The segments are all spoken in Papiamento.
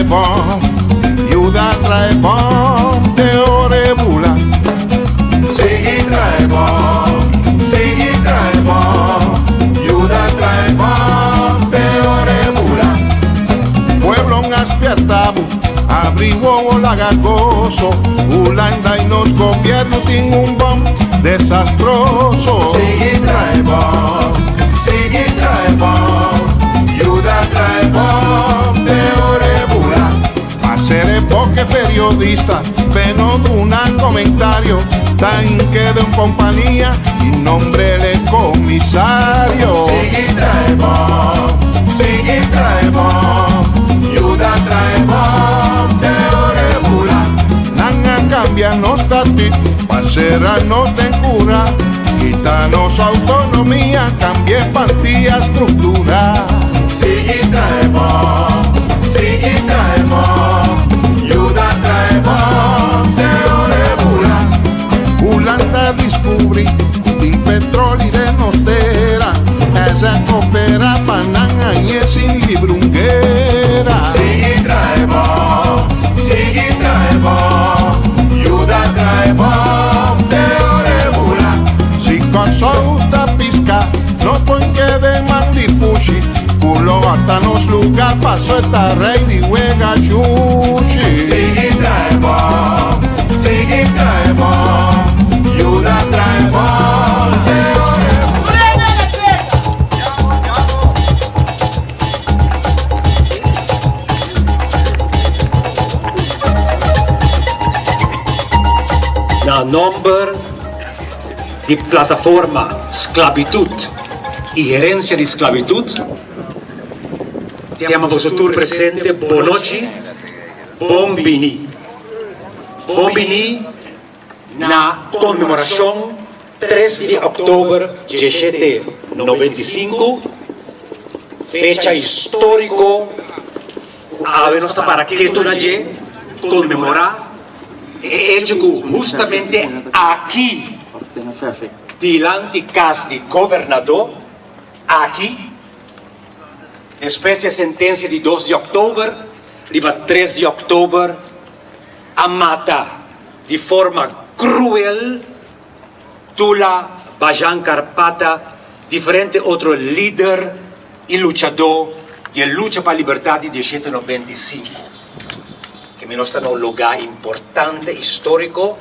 traha bon, yuda traha bon, te ora e bula. Sigui traha bon, sigui traha bon, yuda traha bon, te ora e bula. Pueblo a bo, habri wowo laga goso, Hulanda i nos gobièrnu tin un bòm desastroso. Sigui traha bon, sigui traha bon, yuda traha bon, te ora e bula. Pa ser poke periodista, pe no duna komentario, ta hink'é den kompania i nombr'é komisario. Sigui traha bon, sigui traha bon, yuda traha bon, te ora e bula. Nan a kambia nos statüt, pa sera nos den kura, kita nos outonomia, kambia partia struktura. Sigui traha bon, sigui traha bon, yuda traha bon, te ora e bula. Hulanda a diskubrí tin petroli den nos tera, esei a koperá pa nan hañ'é sin libra un guera. Sigui traha bon, sigui traha bon, yuda traha bon, te ora e bula. Si Kòrsou ta piska, no por keda den man di pushi, ku lo hòrta nos lugá paso e ta rei di wega shushi. Sigui traha bon, sigui traha bon, yuda traha bon, te ora e bula. Na nomber di Plataforma Sklabitut i Herensia di Sklabitut, ta yama boso tur presente bonochi, bon bini. Bon bini na konmemorashon tres di òktober diesshete 95, fecha históriko ku awe nos ta para ketu na dje, konmemorá e echo ku hustamente aki dilanti kas di gobernadó, aki, despues di e sentensia di dos di òktober, riba tres di òktober a mata di forma kruel Tula, Bajan Karpata, diferente otro lider i luchadó di e lucha pa libertat di diesshete 95. Ke mi nos ta na un lugá importante históriko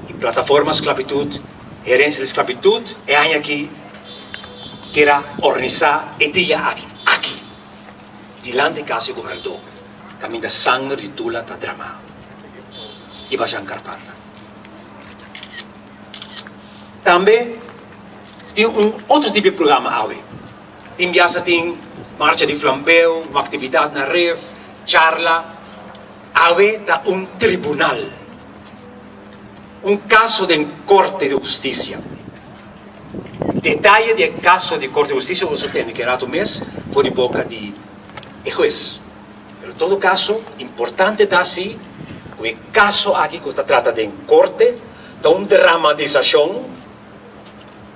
i Plataforma Sklabitut, Herensia di Sklabitut e aña aki kier a organisá e dia aki, aki, dilanti kas di gobernadó, kaminda sanger di Tula ta dramá i Bajan Karpata. Tambe tin un otro tipo di programa awe. Tin biaha sa tin marcha di flambeu, un aktividat na ref, charla. Awe ta un tribunal, un kaso den korte di hustisia. Detaye di e kaso di korte di hustisia boso tende ke rato mes for di boka di e hues. Pero todo kaso, importante ta si ku e kaso aki ku ta trata den korte ta un dramatisashon,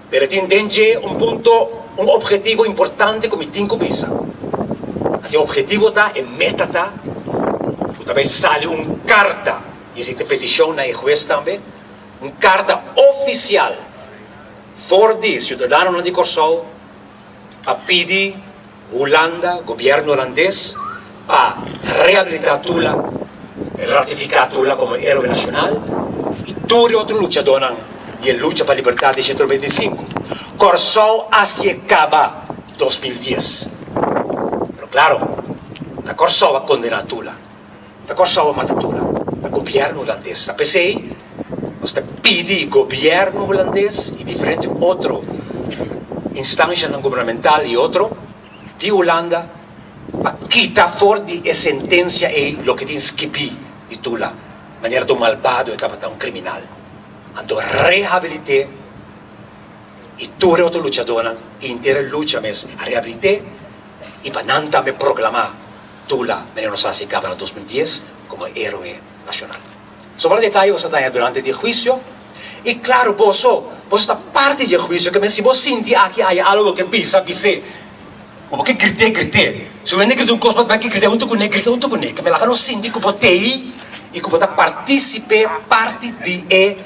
pero tin den dje un punto, un ophetivo importante ku mi tin ku bisa. Anto e ophetivo ta, e meta ta, ku ta bai sali un karta, i esei ta petishon na e hues tambe, un karta ofisial for di siudadanonan di Kòrsou pa pidi Hulanda, Gobierno Hulandes pa rehabilita Tula, ratifica Tula como heroe nacional y tur e otro luchadornan di e lucha pa libertad di shetro 25. Corsou a haci'e caba 2010. Pero claro, ta Corsou a condena Tula, ta Corsou a mata Tula, ta Gobierno Hulandes. Ta p'esey nos ta pidi Gobierno Hulandes y diferente otro instancianan gubernamental y otro di Hulanda pa kita for di e sentencia ey loke tin skibi di Tula manera ta un malbado e tabata un criminal. Anto rehabilite y tur e otro luchadornan y henter e lucha mes a rehabilite y pa nan tambe proclama Tula manera nos a haci caba na 2010 como heroe nacional. Sobra detaye boso ta haña durante di e huisio. I klaru, boso, boso ta parti di e huisio. Ke men si bo sinti aki aya algu ke bisa, bis'é. Ku bo ke grit'é, grit'é. Si un hende grita un kos, bo ta bai ke grita huntu kuné, grita huntu kuné. Ke melaga no sinti ku bo t'ei i ku bo ta partísipe, parti di e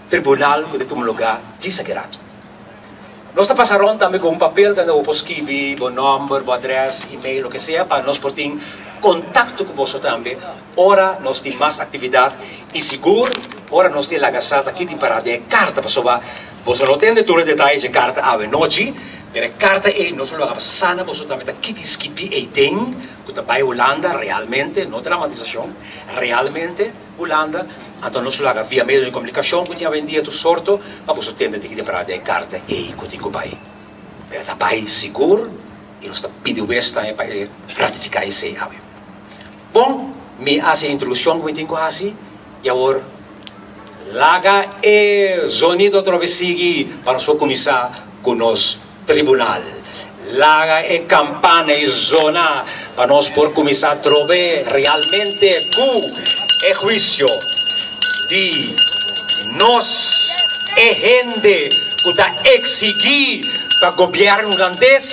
tribunal ku ta tuma lugá djis aki ratu. Nos ta pasa rònt tambe ku un papel kaminda bo por skibi bo nòmber, bo adrès, email, loke sea, pa nos por tin kontakto ku boso tambe ora nos tin mas aktividat i sigur ora nos tin laga sa ta ki tin pará den e karta, pasobra boso no tende tur e detaye dje karta awe nochi, pero e karta ei nos lo laga pa sa na boso tambe ta ki tin skibí ei den ku ta bai Hulanda realmente, no dramatisashon, realmente. Hulanda, anto nos lo haga via medio di komunikashon ku tin awendia tur sorto pa boso tende tiki temprano den e karta ei ku tin ku bai. Pero ta bai sigur i nos ta pidi wes tambe pa e ratifiká esei awe. Bon, mi a hasi e introdukshon ku mi tin ku hasi i awor laga e zonido atrobe sigui pa nos por kuminsá ku nos Tribunal. Laga e kampana i zona pa nos por kuminsá trobe realmente ku e huisio di nos e hende ku ta eksigí pa gobièrnu hulandes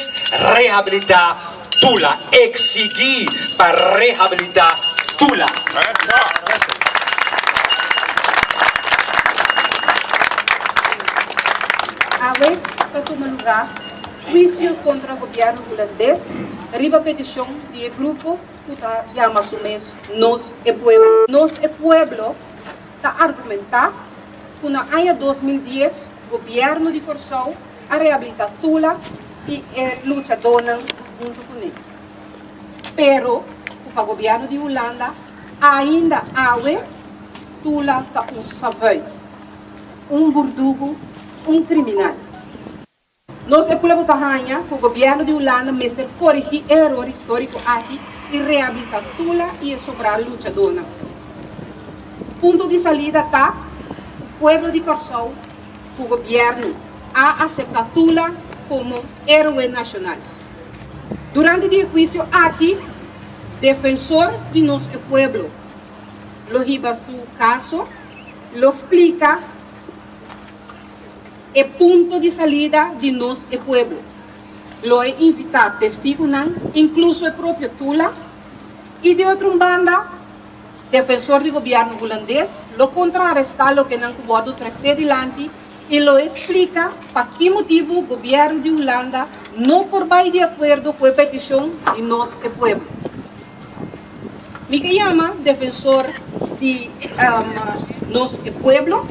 rehabilitá Tula. Eksigí pa rehabilitá Tula. Awe ta tuma lugá huisio kontra gobièrnu hulandes riba petishon di e grupo ku ta yama su mes Nos e Pueblo. Nos e Pueblo ta argumentá ku na aña 2010 gobièrnu di Kòrsou a rehabilitá Tula i e luchadónan huntu kuné. Pero ku pa gobièrnu di Hulanda ainda awe Tula ta un schavuit, un burdugu, un kriminal. Nos e pueblo ta haña ku gobièrnu di Hulanda mester korigí e eror históriko aki i rehabilitá Tula i e sobrá luchadónan. Punto di salida ta ku pueblo di Kòrsou ku gobièrnu a aseptá Tula komo héroe nashonal. Durante di e huisio aki, defensor di nos e pueblo lo hiba su kaso, lo splika e punto di salida di nos e pueblo. Lo e invitá testigunan, inkluso e propio Tula, i di otro un banda, Defensor di gobièrnu hulandes lo kontrarestá loke nan ku wòrdu tresé dilanti i lo e splika pa ki motibu gobièrnu di Hulanda no por bai di akuerdo ku e petishon di nos e pueblo. Mi ke yama defensor di nos e pueblo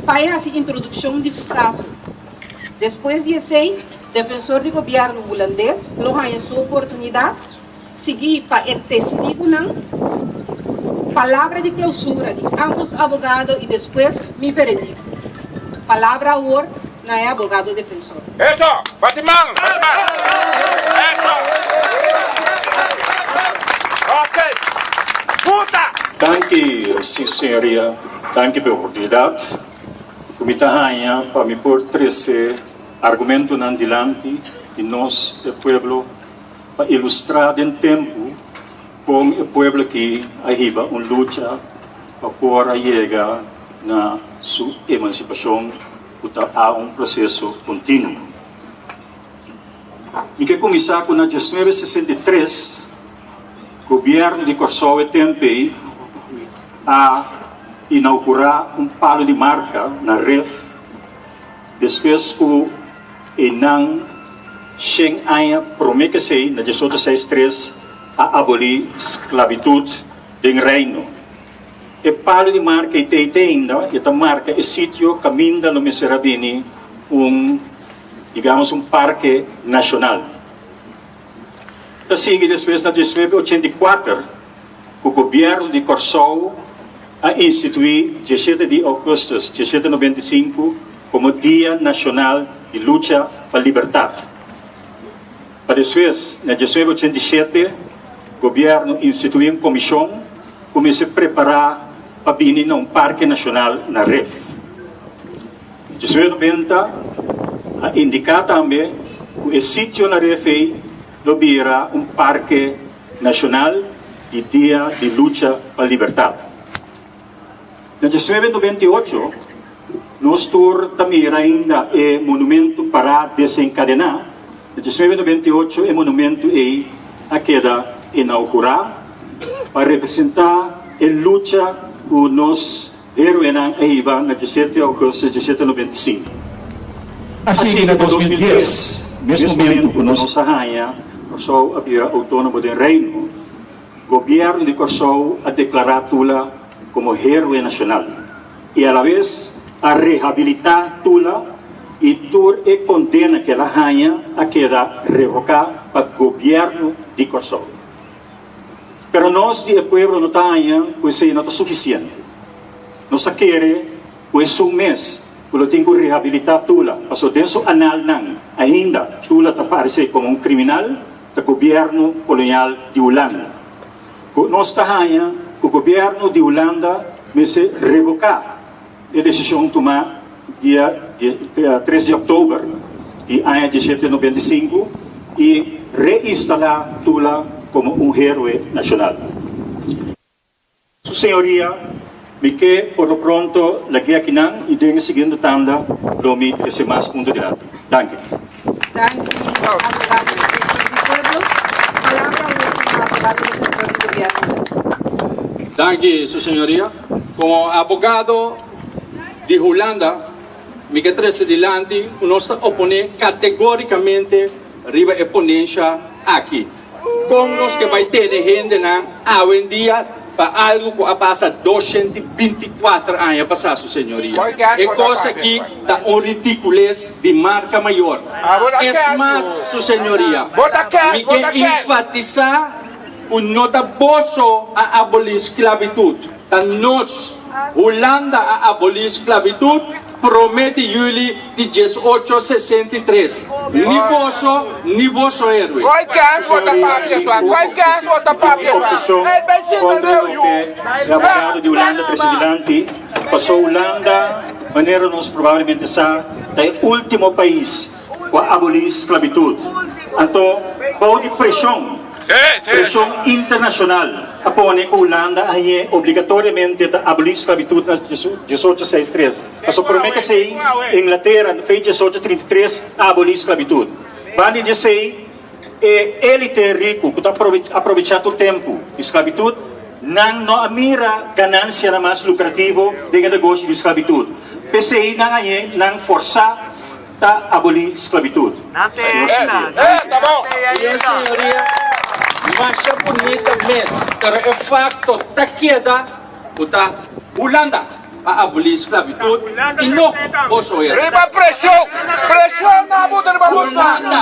pa e hasi introdukshon di su kaso. Despues di esei defensor di gobièrnu hulandes lo haña su oportunidat. Sigui pa e testigunan, palabra di clausura di ambos abogado y despues mi veredicto. Palabra awor na e abogado defensor. Eso! Bati man! Bati man! Eso! Ok! Puta! Danki, sí señoria, danki pa e oportunidat ku mi ta haña pa mi por trese argumentonan dilanti di nos e pueblo Pa ilustrá den tempu kon e pueblo aki a hiba un lucha pa por a yega na su emansipashon ku ta a un proseso kontinuo. Mi ke kuminsá ku na 1963 gobièrnu di Kòrsou e tempu ei a inaugurá un palu di marka na Rif despues ku Einan, shen aña promé k'esei, na 1863, a abolí sklabitut den Reino. E palu di marka ei t'ei te ainda, i e ta marka e sitio kaminda lo mester a bini un, digamos, un parke nashonal. Ta sigui despues na 1984 ku gobièrnu di Kòrsou a instituí 17 di ougùstùs 1795 komo Dia Nashonal di Lucha pa Libertat. Pa despues, na 1987, gobièrnu instituí un komishon ku mester prepará pa bini na un parke nashonal na Rif. 1990 a indiká tambe ku e sitio na Rif ei lo bira un parke nashonal di Dia di Lucha pa Libertat. Na 1998, nos tur ta mira ainda e monumento pará desenkadená. Na 1998 e monumento ei a keda inaugurá pa representá e lucha ku nos héroenan a hiba na 17 ougùstùs 1795. A sigui na 2010, mes momentu ku nos a haña Kòrsou a bira outónomo den Reino, gobièrnu di Kòrsou a deklará Tula komo héroe nashonal i alabes a rehabilitá Tula i tur e kondena ku el a haña a keda revoká pa gobièrnu di Kòrsou. Pero nos di e pueblo no ta haña ku esei no ta sufisiente. Nos ta kere ku esun mes ku lo tin ku rehabilitá Tula, paso den su analnan ainda Tula ta parse komo un kriminal, ta gobièrnu kolonial di Hulanda. Ku nos ta haña ku gobièrnu di Hulanda mester revoká e desishon tumá dia 3 di òktober di aña 1795 i reinstalá Tula komo un héroe nashonal. Su señoria, mi ke por lo pronto lag'é akinan i den e siguiente tanda lo mi trese mas punto dilanti. Danki. Danki, abogado defensor di pueblo. Palabra awor na abogado defensor di gobierno. Danki, su señoria. Komo abogado di Hulanda, mi ke trese dilanti ku nos ta oponé kategórikamente riba e ponensha aki. Kon nos ke bai tene hendenan awendia pa algu ku a pasa 224 aña pasá, su señoria? E kos aki ta un ridikules di marka mayor. Es mas, su señoria, mi ke enfatisá ku no ta boso a abolí sklabitut, ta nos, Hulanda, a abolí sklabitut promé di yüli di 1863. Ni boso, ni boso héroe. Obheshon kontra loke e abogado di Hulanda trese dilanti, paso Hulanda, manera nos probablemente sa, ta e último pais ku a abolí sklabitut. Anto, bou di preshon, preshon internashonal a pone ku Hulanda a hañ'é obligatoriamente ta abolí sklabitut na 1863. Pasobra promé ku esei, Inglatera na fei 1833 a abolí sklabitut. Banda di esei, e élite riku ku ta aprovechá tur tempu di sklabitut, nan no a mira ganansianan mas lukrativo den e negoshi di sklabitut. P'esei nan hañ'é nan forsá ta abolí sklabitut. Señor señoria, masha bunita mes, pero e fakto ta keda ku ta Hulanda a abolí sklabitut i no boso hende. Hulanda!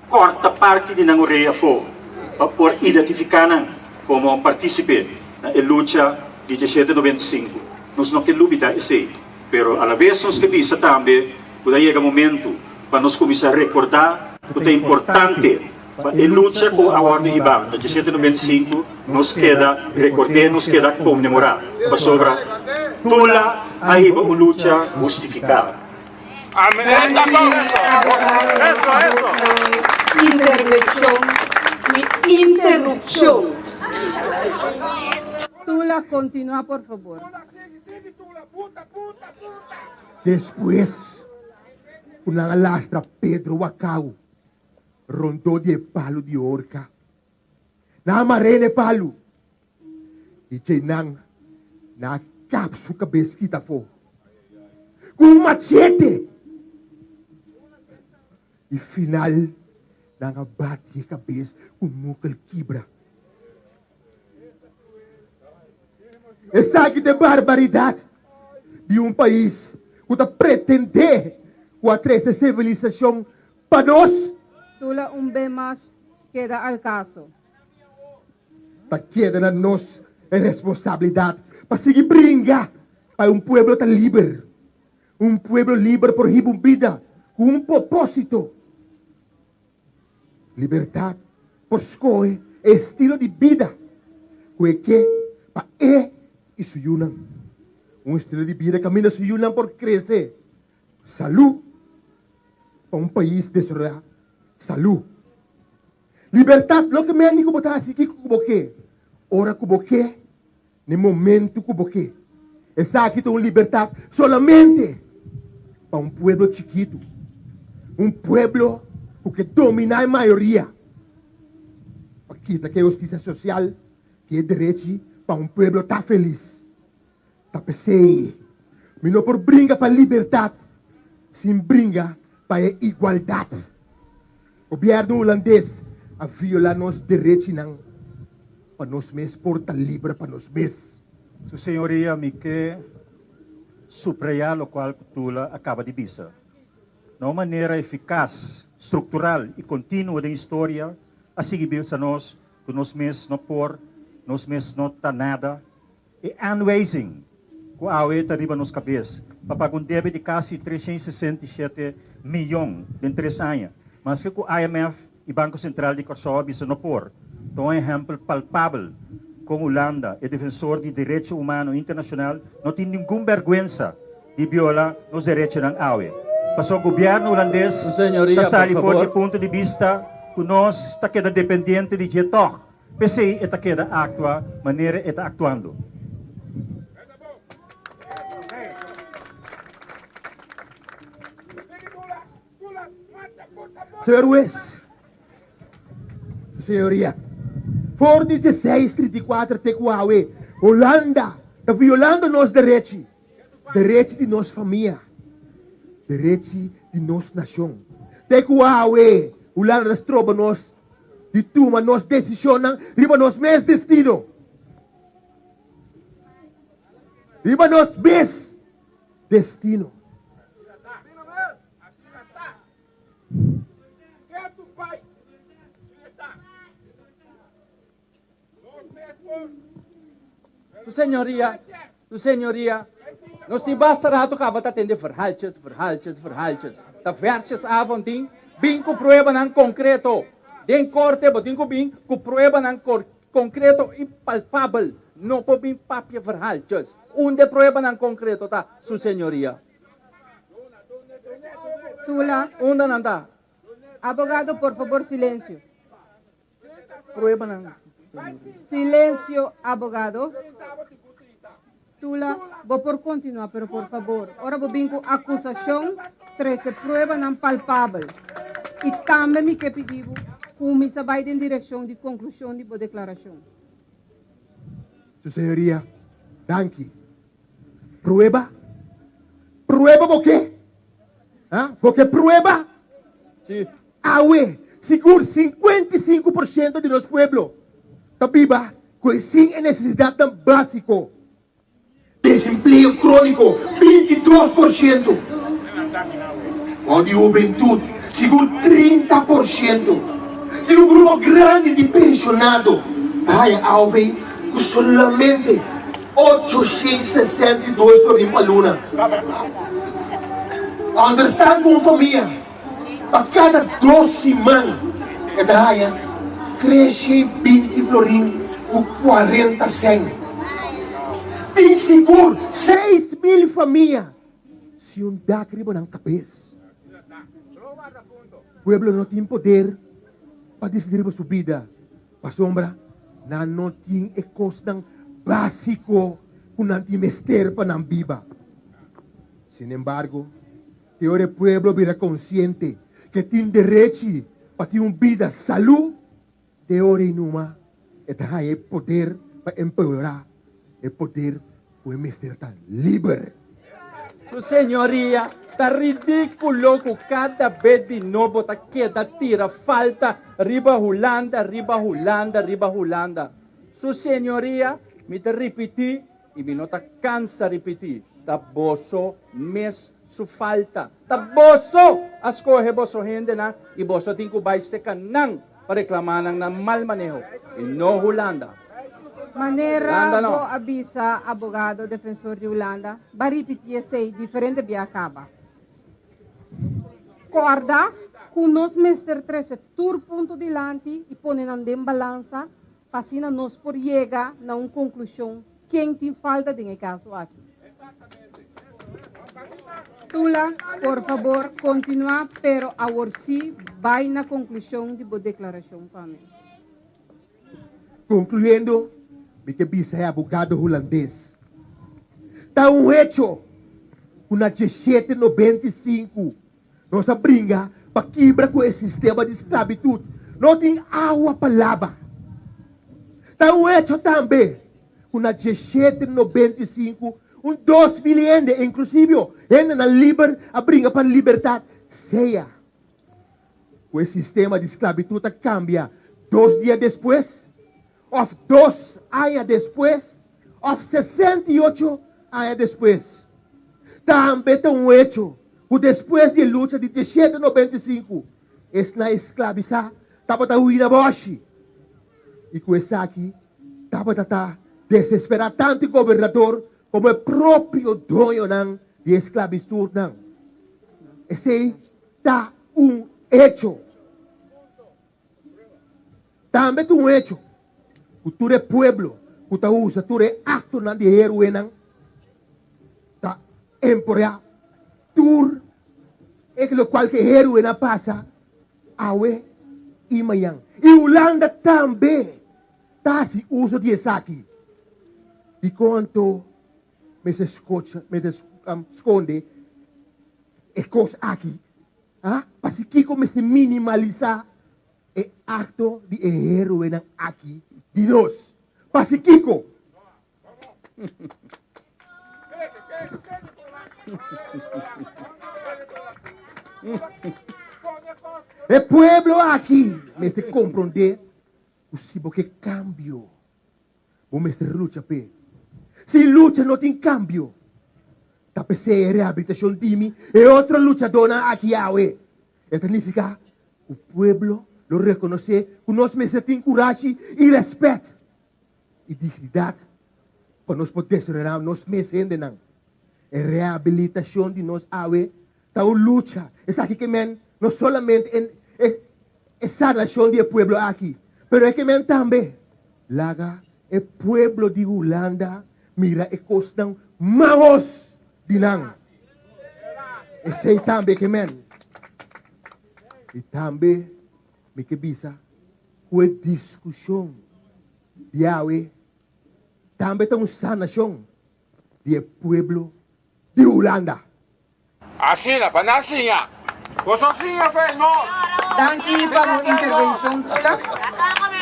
Corta parti di nan orea afó pa por identifica nan como participe na e lucha di 1795. Nos no ke lubida esey, pero alaves nos ke bisa tambe cu ta yega momento pa nos cuminsa recorda cu ta importante pa e lucha cu a wordo hiba na 1795 nos keda record'e, nos keda conmemora, pasobra Tula a hiba un lucha hustifica. Intervenshon i interupshon. Tula kontinua por fabor. Despues ku nan a lastra Pedro wakau rondó di e palu di horka, nan a mar'é na e palu i djei nan nan a kap su kabes kita afó ku un machete i final nan a bati e kabes ku mukel kibra. Esaki ta e barbaridat di un pais ku ta pretendé ku a trese sivilisashon pa nos. Tula un be mas keda al kaso. Ta keda na nos e responsabilidat pa sigui bringa pa e un pueblo ta liber. Un pueblo liber por hiba un bida ku un propósito. Libertat por skohe e estilo di bida ku e ke pa e i su yunan. Un estilo di bida kaminda su yunan por krese salú pa un pais desaroyá salú. Libertat loke mende ku bo ta hasi kiko ku bo ke, ora ku bo ke, na e momentu ku bo ke. Esaki ta un libertat solamente pa un pueblo chikitu. Un pueblo ku ke dominá e mayoria pa kita ke hustisia sosial ki e derechi pa un pueblo ta felis. Ta p'esei mi no por bringa pa libertat sin bringa pa e igualdat. Gobièrnu hulandes a violá nos derechinan pa nos mes por ta liber pa nos mes. Su señoria, mi ke subrayá lokual ku Tula a kaba di bisa. Na un manera efikas, struktural i kontinuo den historia a sigui bisa nos ku nos mes no por, nos mes no ta nada. E aanwijzing ku awe ta riba nos kabes pa paga un debe di kasi 367 miyon den tres aña, maske ku IMF i Banko Sentral di Kòrsou a bisa no por, ta un ehèmpel palpabel kon Hulanda, e defensor di derecho humano internashonal, no tin ningun bèrgwensa di biola nos derechonan awe. Pasobra gobièrnu hulandes ta sali for di e punto di bista ku nos ta keda dependiente di dje tòg, p'esei e ta keda aktua manera e ta aktuando. Señor Hues, Su señoria, for di dieseis trinta i kuater te ku awe, Hulanda ta violando nos derechi, derechi di nos famia, derechi di nos nashon. Te ku awe, Hulanda ta stroba nos di tuma nos desishonnan riba nos mes destino, riba nos mes destino. Su señoria, su señoria, nos tin basta rato caba ta tende verhaaltjes, verhaaltjes, verhaaltjes. Ta versjesavond tin, bin cu pruebanan concreto. Den corte bo tin cu bin cu pruebanan concreto y palpabel. No por bin papia verhaaltjes. Unda e pruebanan concreto ta, su señoria? Tula. Unda nan ta? Abogado, por favor, silencio. Pruebanan. Silencio, abogado. Tula, bo por continua, pero por favor, ora bo bin cu acusacion, trece pruebanan palpabel. Y tambe mi ke pidi bo cuminsa bay den direccion di conclusion di bo declaracion. Su señoria, danki. Prueba? Prueba bo ke? Ha? Bo ke prueba? Sí. Awe, sigur 55% di nos pueblo ta biba ku e sin e nesesidatnan básiko. Desempleo króniko, 22%. Bou di hubentut, sigur 30%. Tin un grupo grandi di penshonado ta haya AOV ku solamente 862 florin pa luna. Onderstaan ku un famia pa kada dos siman e ta haya 320 florin ku 40 sèn. Tin sigur 6000 famia sin un dak riba nan kabes. Pueblo no tin poder pa disidí riba su bida. Pasobra nan no tin e kosnan básiko ku nan tin mester pa nan biba. Sinembargo, te ora e pueblo bira konsiente ku e tin derechi pa tin un bida salú, te ora ei numa e ta haña e poder pa empeorá e poder ku e mester ta liber. Su señoria, ta ridíkulo ku kada bes di nobo ta keda tira falta riba Hulanda, riba Hulanda, riba Hulanda. Su señoria, mi ta ripití i mi no ta kansa ripití, ta boso mes su falta. Ta boso a skohe boso hendenan i boso tin ku bai seka nan pa reklamá nan nan mal maneho i no Hulanda. Manera Hulanda no. bo a bisa abogado defensor di Hulanda, ba ripití esei diferente bia kaba. Kòrda ku nos mester trese tur punto dilanti i pone nan den balansa pa asina nos por yega na un konklushon ken tin falta den e kaso aki. Tula, por fabor, kontinuá, pero awor sí bai na konklushon di bo deklarashon pa mi. Konkluyendo, mi ke bisa e abogado hulandes, Ta un hecho ku na 1795 nos a bringa. pa kibra ku e sistema di sklabitut. No tin awa pa laba. Ta un hecho tambe ku na diesshete 95 un 2000 hende, inklusivio hendenan liber, a bringa pa libertat, sea ku e sistema di sklabitut a kambia dos dia despues, òf dos aña despues, òf 68 aña despues. Tambe ta un hecho ku despues di e lucha di 1795, esnan esklabisá tabata hui na bòshi i ku esaki tabata ta desesperá tantu e gobernador komo e propio doñonan di e esklabistutnan. Esei ta un hecho. Tambe ta un hecho ku tur e pueblo ku ta usa tur e aktonan di e héroenan ta emporeá tur e lokual ku e héroenan a pasa awe i mañan. I Hulanda tambe ta hasi uso di esaki. Dikon anto mester skocha, mester skonde e kos aki? Ha? Pasikiko mester minimalisá e akto di e héroenan aki di nos? Pasikiko? E pueblo aki mester komprondé ku si bo ke kambio, bo mester lucha p'e. Si lucha no tin kambio, ta p'esei e rehabilitashon di mi e otro luchadónan aki awe. E ta nifiká ku pueblo lo rekonosé ku nos mester tin kurashi i rèspèt i dignidat pa nos por desaroyá nos mes hendenan. E rehabilitashon di nos awe ta un lucha. Esaki ke men no solamente e e sanashon di e pueblo aki, pero e ke men tambe laga e pueblo di Hulanda mira e kosnan mahos di nan. Esei tambe ke men. I tambe mi ke bisa ku e diskushon di awe tambe ta un sanashon di e pueblo di Hulanda. Asina, pa nan siña. Boso siña fe nos. Danki pa bo intervencion Tula.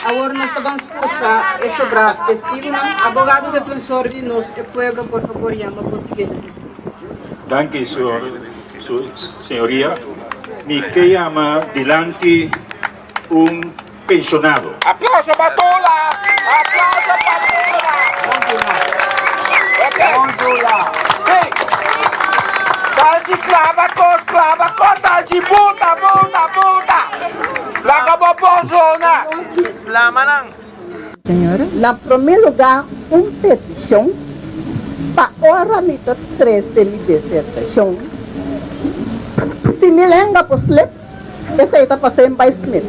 Awor nos ta ban scucha e sobra testigonan. Abogado defensor di nos e pueblo por fabor yama bo siguiente testigo. Danki su señoria. Mi ke yama dilanti un pensionado. Aplauso pa Tula! Aplauso pa Tula! Tula! Hey! Tanchi clava cos, clava cos, tanchi buta, buta, buta! Laga bo bozona! Flama nan! Na promé lugá un petishon pa ora mi ta trese mi disertashon. Si mi lenga por slip, esei ta pas'é bai Smith.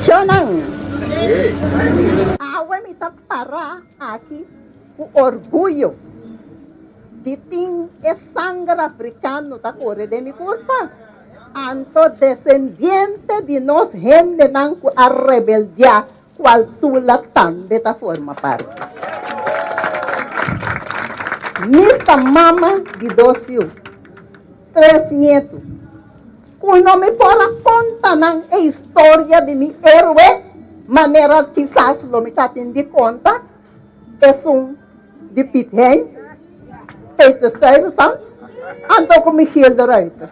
Shonnan, awe mi ta pará aki ku orguyo di tin e sanger afrikano ta kore den mi kurpa. Anto desendiente di nos hendenan ku a rebeldiá, kual Tula tambe ta forma parti. Mi ta mama di dos yu, tres nietu, ku no mi por a konta nan e historia di mi héroe manera kisas lo mi ta tin di konta esun di Piet Hein, Peter Stuyvesant, anto ku Michiel de Ruyter.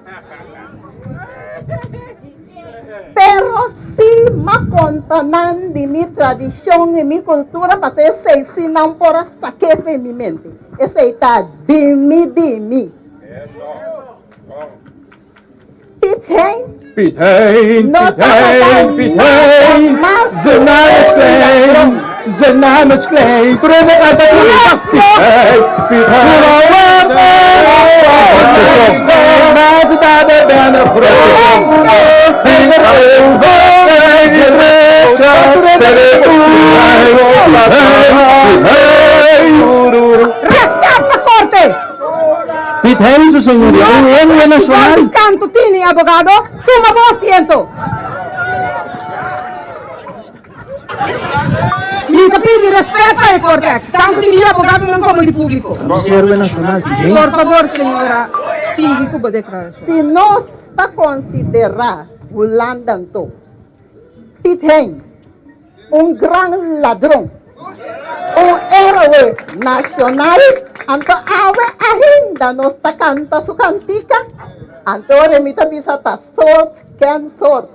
Pero si m'a konta nan di mi tradishon i mi kultura pasobra esei si nan por a sak'é for mi mente. Esei ta di mi di mi. Piet Hein Piet Hein, no Piet tabata Hein, Piet nada Hein, mas ku zijn naam is un klein, ladron. zijn naam is klein. Tur hende kanta ku mi. Piet Hein, Piet Hein, Maar ze daden bijna groot. Respet pa korte! Piet Hein, su señoria, un héroe nacional. Di kantu tini, abogado? Tuma bo asiento. Mi Mi ta pidi respet pa e korte aki, tantu di mi abogadonan komo di públiko. Por fabor, señora, sigui ku bo deklarashon. Si nos ta konsiderá Hulanda anto Piet Hein un gran ladron, un héroe nashonal, anto awe ainda nos ta kanta su kantika, anto ora mi ta bisa ta soort ken soort.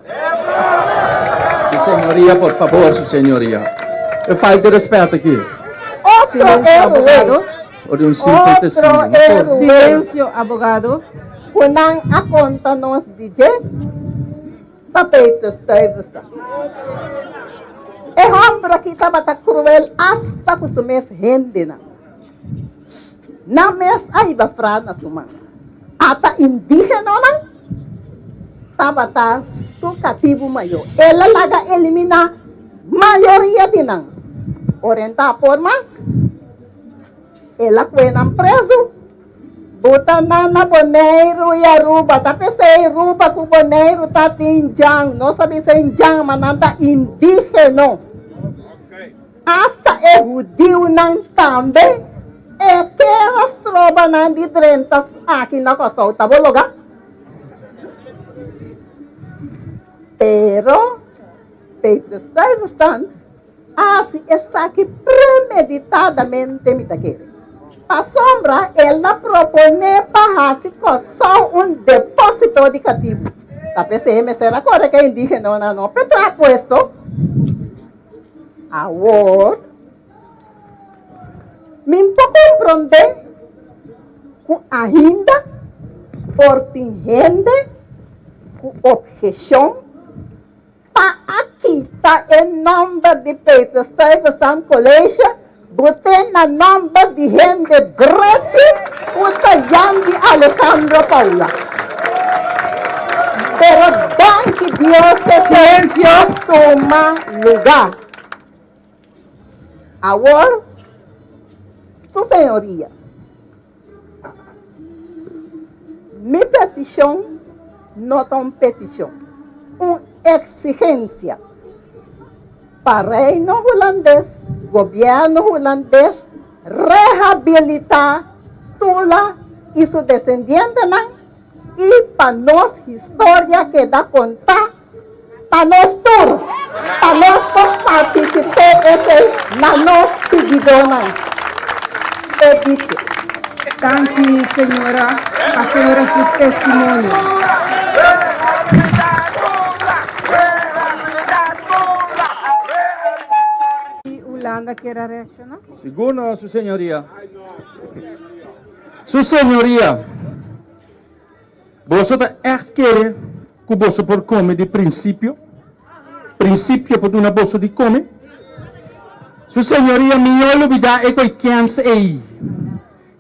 Su señoria, por favor, su señoria. E falta di respeto aki. Otro Silencio, abogado. héroe, Por di un simple otro testimonio. No por. héroe Silencio, abogado. ku nan a konta nos di dje. Ta Peter Stuyvesant. E hòmber aki tabata kruel asta ku su mes hendenan. Nan mes a hiba fra na su man. Ata indígenonan tabata su katibu mayó. El a laga eliminá mayoria di nan. Orientá por mas, el a kue nan prezu. Buta nan na Boneiru i Aruba. Ta p'esei Ruba ku Boneiru ta tin djan. Nos ta bisa indjan, ma nan ta indígeno. Asta e hudiunan tambe e ker a stroba nan di drenta aki na Kòrsou. Ta bo loga? Pero Petrus Stuyvesant a hasi esaki premeditadamente, mi ta kere. Pasobra el a proponé pa hasi Kòrsou un depósito di katibu. Ta p'esei mester a kore ku e indígenonan no p'e traha puesto. Awor, mi por komprondé ku ainda por tin hende ku opheshon Pa a kita e nòmber di Peter Stuyvesant College, bot'é na nòmber di hende drechi ku ta Jan di Alejandro Paula. Pero danki Dios esei a tuma lugá. Awor, Su Señoria, mi petishon no ta un petishon, un eksigensia pa Reino Hulandes, Gobièrnu Hulandes, rehabilitá Tula i su desendientenan i pa nos historia keda kontá Pa nos tur, pa nos por partisip'é esei na nos siguidónan. E dicho. Danki señora pa señora su testimonio. Di Hulanda kier a reacciona? Sigur no, su señoria. Su señoria. Boso ta ègt kere ku boso por kome di prinsipio? Prinsipio por duna boso di kome? Su señoria, mihó lubidá e koi kèns ei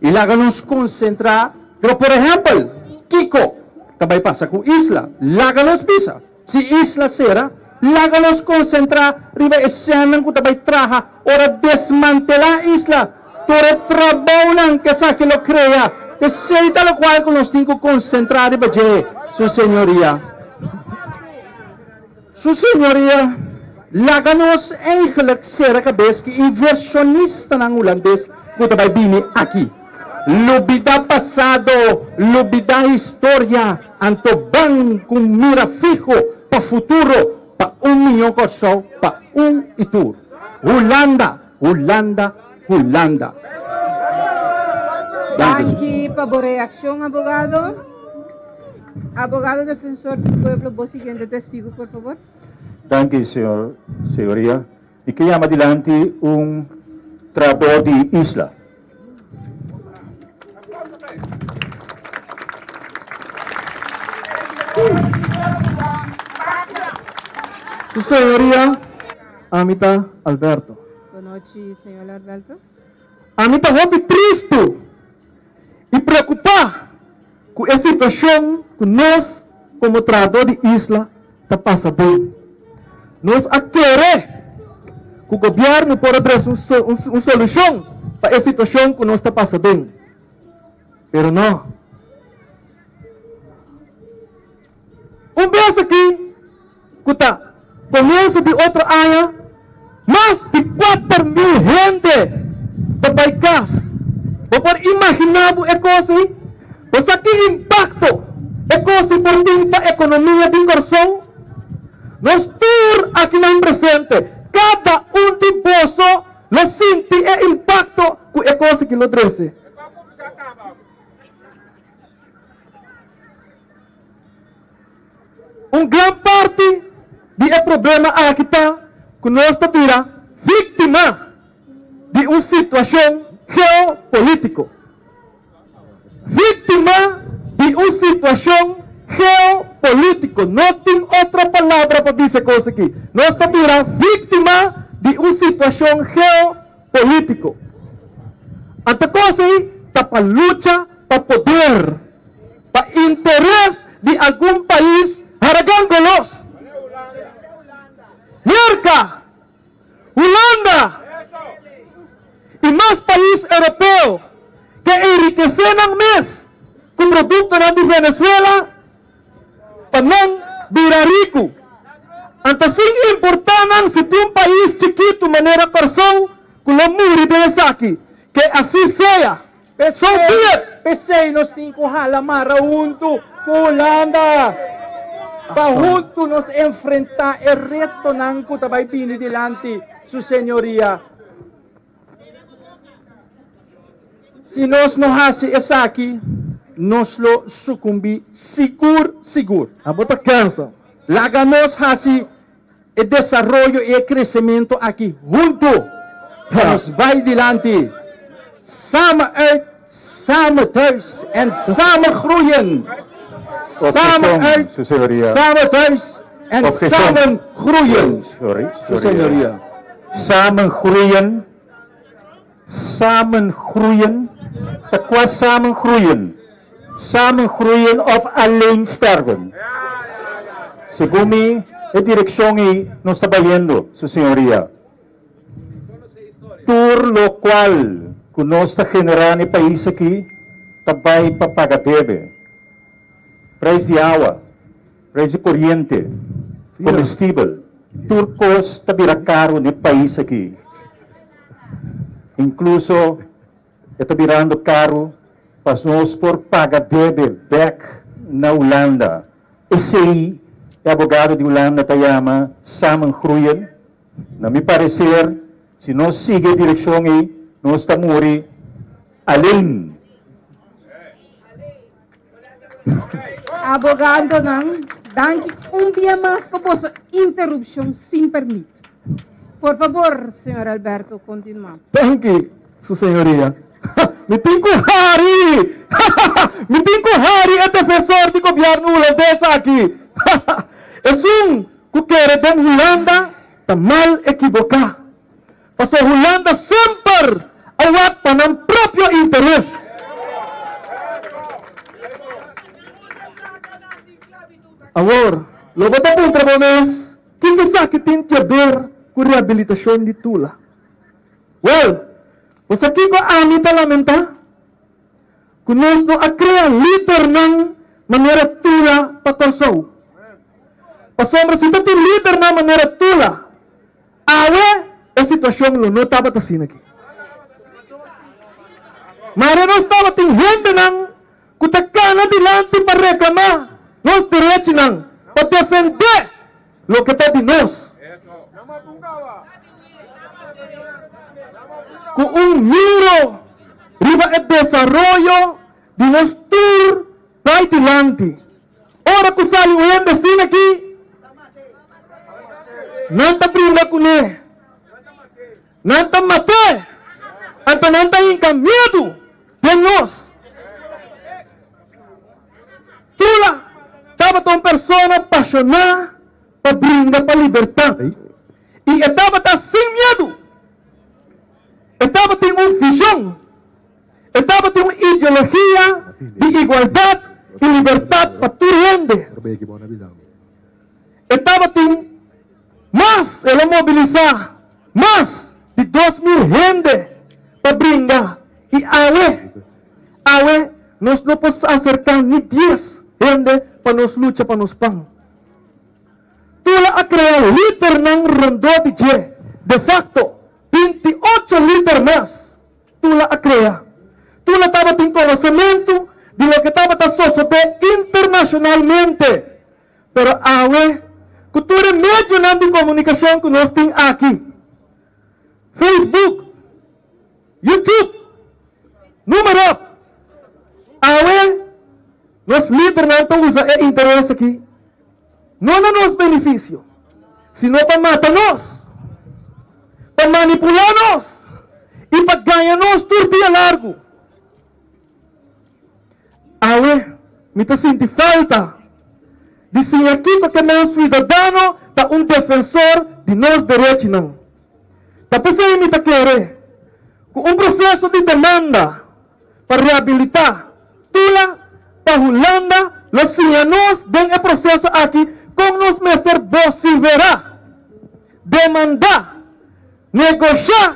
i laga nos konsentrá riba, por ehèmpel, kiko ta bai pasa ku isla. Laga nos bisa. Si isla sera, laga nos konsentrá riba e sènnan ku ta bai traha ora desmantelá isla. Tur e trabounan ku esaki lo krea, esei ta lokual ku nos tin ku konsentrá riba dje, Su Señoria. Su Señoria, laga nos eigenlik sera kabes ku invershonistanan hulandes ku ta bai bini aki. Lubidá pasado, lubidá historia. Anto ban ku mira fiho pa futuro pa un miñó Kòrsou pa un i tur. Hulanda! Hulanda! Hulanda! Danki. Danki pa bo reakshon, abogado. Abogado defensor di pueblo, bo siguiente testigo, por favor. Danki, señor, señoria. Mi ke yama dilanti un trabou di isla. Su señoria, ami ta Alberto. Bonochi, señor Alberto. Ami ta hopi tristu i preokupá ku e situashon ku nos komo trahadó di isla ta pasa den. Nos a kere ku gobièrnu por a trese un solushon pa e situashon ku nos ta pasa den, pero no. Un bes aki ku ta komienso di otro aña, mas di kuater. ki impakto e kos ei por tin pa ekonomia di Kòrsou? Nos tur akinan presente, kada un di boso lo sinti e impakto ku e kos aki lo trese. Un gran parti di e problema aki ta ku nos ta bira víktima di un situashon geopolítiko. Víktima di un situashon geopolítiko. No tin otro palabra pa bisa e kos aki. Nos ta bira víktima di un situashon geopolítiko. Anto kos ei ta pa lucha pa poder, pa interes di algun pais haragan golos. Merka! Hulanda i mas pais europeo ke enrikesé nan mes ku produktonan di Venezuela pa nan bira riku. Anto sin importá nan si tin un pais chikitu manera Kòrsou ku lo muri den esaki, ke así sea. So be it! P'esei nos tin ku hala mara huntu ku Hulanda pa huntu nos enfrentá e retonan ku ta bai bini dilanti su señoria. Si nos no hasi esaki, nos lo sukumbí sigur sigur. Abo ta kansa. Laga nos hasi E desaroyo i e kresementu aki huntu ta nos bai dilanti. Samen uit, samen thuis en samen groeien. Samen uit, samen thuis en samen groeien. Su señoria. Samen groeien, samen groeien, ta kua samen groeien? Samen groeien of alleen sterven? Segun mi, e direccion ei nos ta bayendo, su señoria. Tur locual cu nos ta genera na e pais aki ta bay pa paga debe. Prijs di awa, prijs di coriente, comestibel, tur cos ta bira caro na e pais aki. Incluso E ta birando karu pa nos por paga debe bek na Hulanda. Esei e abogado di Hulanda ta yama samen groeien. Na mi parecer, si nos sigui e direccion ei, nos ta muri alleen. Abogadonan, danki un bia mas pa boso interupshon sin permit. Por fabor, señor Alberto, kontinuá. Danki, su señoria. Mi tin ku hari! Mi tin ku hari e defensor di gobièrnu hulandes aki! Esun ku kere den Hulanda ta mal ekiboká. Pasobra Hulanda semper a wak pa nan propio interes. Awor, lo bo ta puntra bo mes, Kiko esaki tin ke ber ku rehabilitashon di Tula? Wèl, bo sa kiko ami ta lamentá? Ku nos no a krea lidernan manera Tula pa Kòrsou. Pasobra si ta tin lidernan manera Tula, Awe e situacion lo no tabata asina aki. Mare nos tabatin hendenan cu ta cana dilanti pa reclama nos derechinan, pa defende loke ta di nos. Cu un miro riba e desaroyo di nos tur bai dilanti. Ora ku sali un hende asina aki, nan ta bringa kuné, nan ta mat'é, anto nan ta hinka miedu den nos. Tula tabata un persona pashoná pa bringa pa libertat, i e tabata sin miedu. E tabatin un vishon. E tabatin un ideologia di igualdat i libertat pa tur hende. E tabatin mas, el a mobilisá mas di 2000 hende pa bringa i awe, awe nos no por aserká ni dies hende pa nos lucha pa nos pan. Tula a krea lidernan rondó di dje, de facto 28 lider mas. Tula a krea. Tula tabatin konosementu di loke tabata sosodé internashonalmente. Pero awe, ku tur e medionan di komunikashon ku nos tin aki, Facebook, YouTube, noem maar op, awe nos lidernan ta usa e interes aki no na nos benefisio, sino pa mata nos, pa manipulá nos i pa gaña nos tur dia largu. Awe mi ta sinti falta di siña kiko ke men suidadano ta un defensor di nos derechinan. Ta p'esei mi ta kere ku un proseso di demanda pa rehabilitá Tula pa Hulanda lo siña nos den e proseso aki kon nos mester bosiverá, demandá, negoshá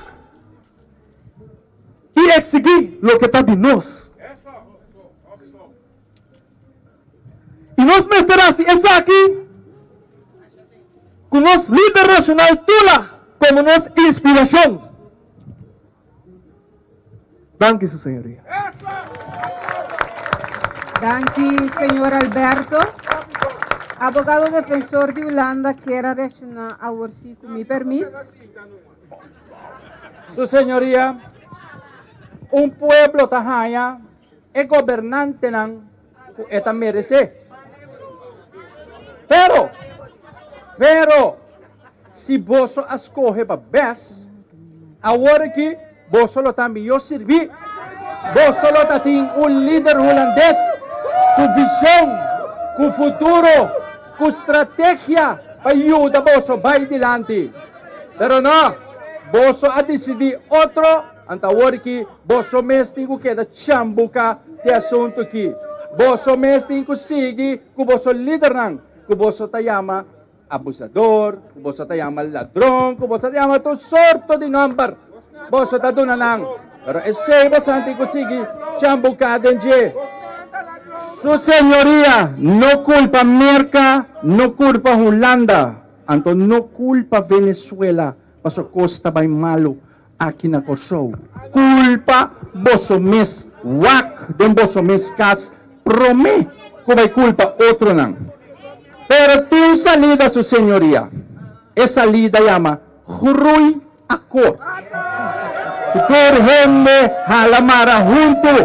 i eksigí loke ta di nos. I nos mester hasi esaki ku nos lider nashonal Tula komo nos inspirashon. Danki, su señoria. Danki, señor Alberto. Abogado defensor di Hulanda kier a reacciona awor si cu mi permit. Su señoria, un pueblo ta haña e gobernantenan ku e ta meresé. Pero, pero, si boso a skohe pa bes, awor aki boso lo ta mihó sirbí. Boso lo ta tin un lider hulandes ku vishon, ku futuro, ku strategia pa yuda boso bai dilanti. Pero no, boso a disidí otro, anto awor ki boso mes tin ku keda chambuka di e asuntu ki. Boso mes tin ku sigui ku boso lidernan, ku boso ta yama abusador, ku boso ta yama ladron, ku boso ta yama tur sorto di nòmber boso ta duna nan. Pero esei boso tin ku sigui chambuka den dje. Su señoria, no kulpa Merka, no kulpa Hulanda. Anto no culpa Venezuela paso cos ta bay malo aki na Corsou. Culpa boso mes wak den boso mes cas prome cu bay culpa otronan. Pero tin un salida su señoria. E salida yama Groei Akkoord. Cu tur hende hala mara hunto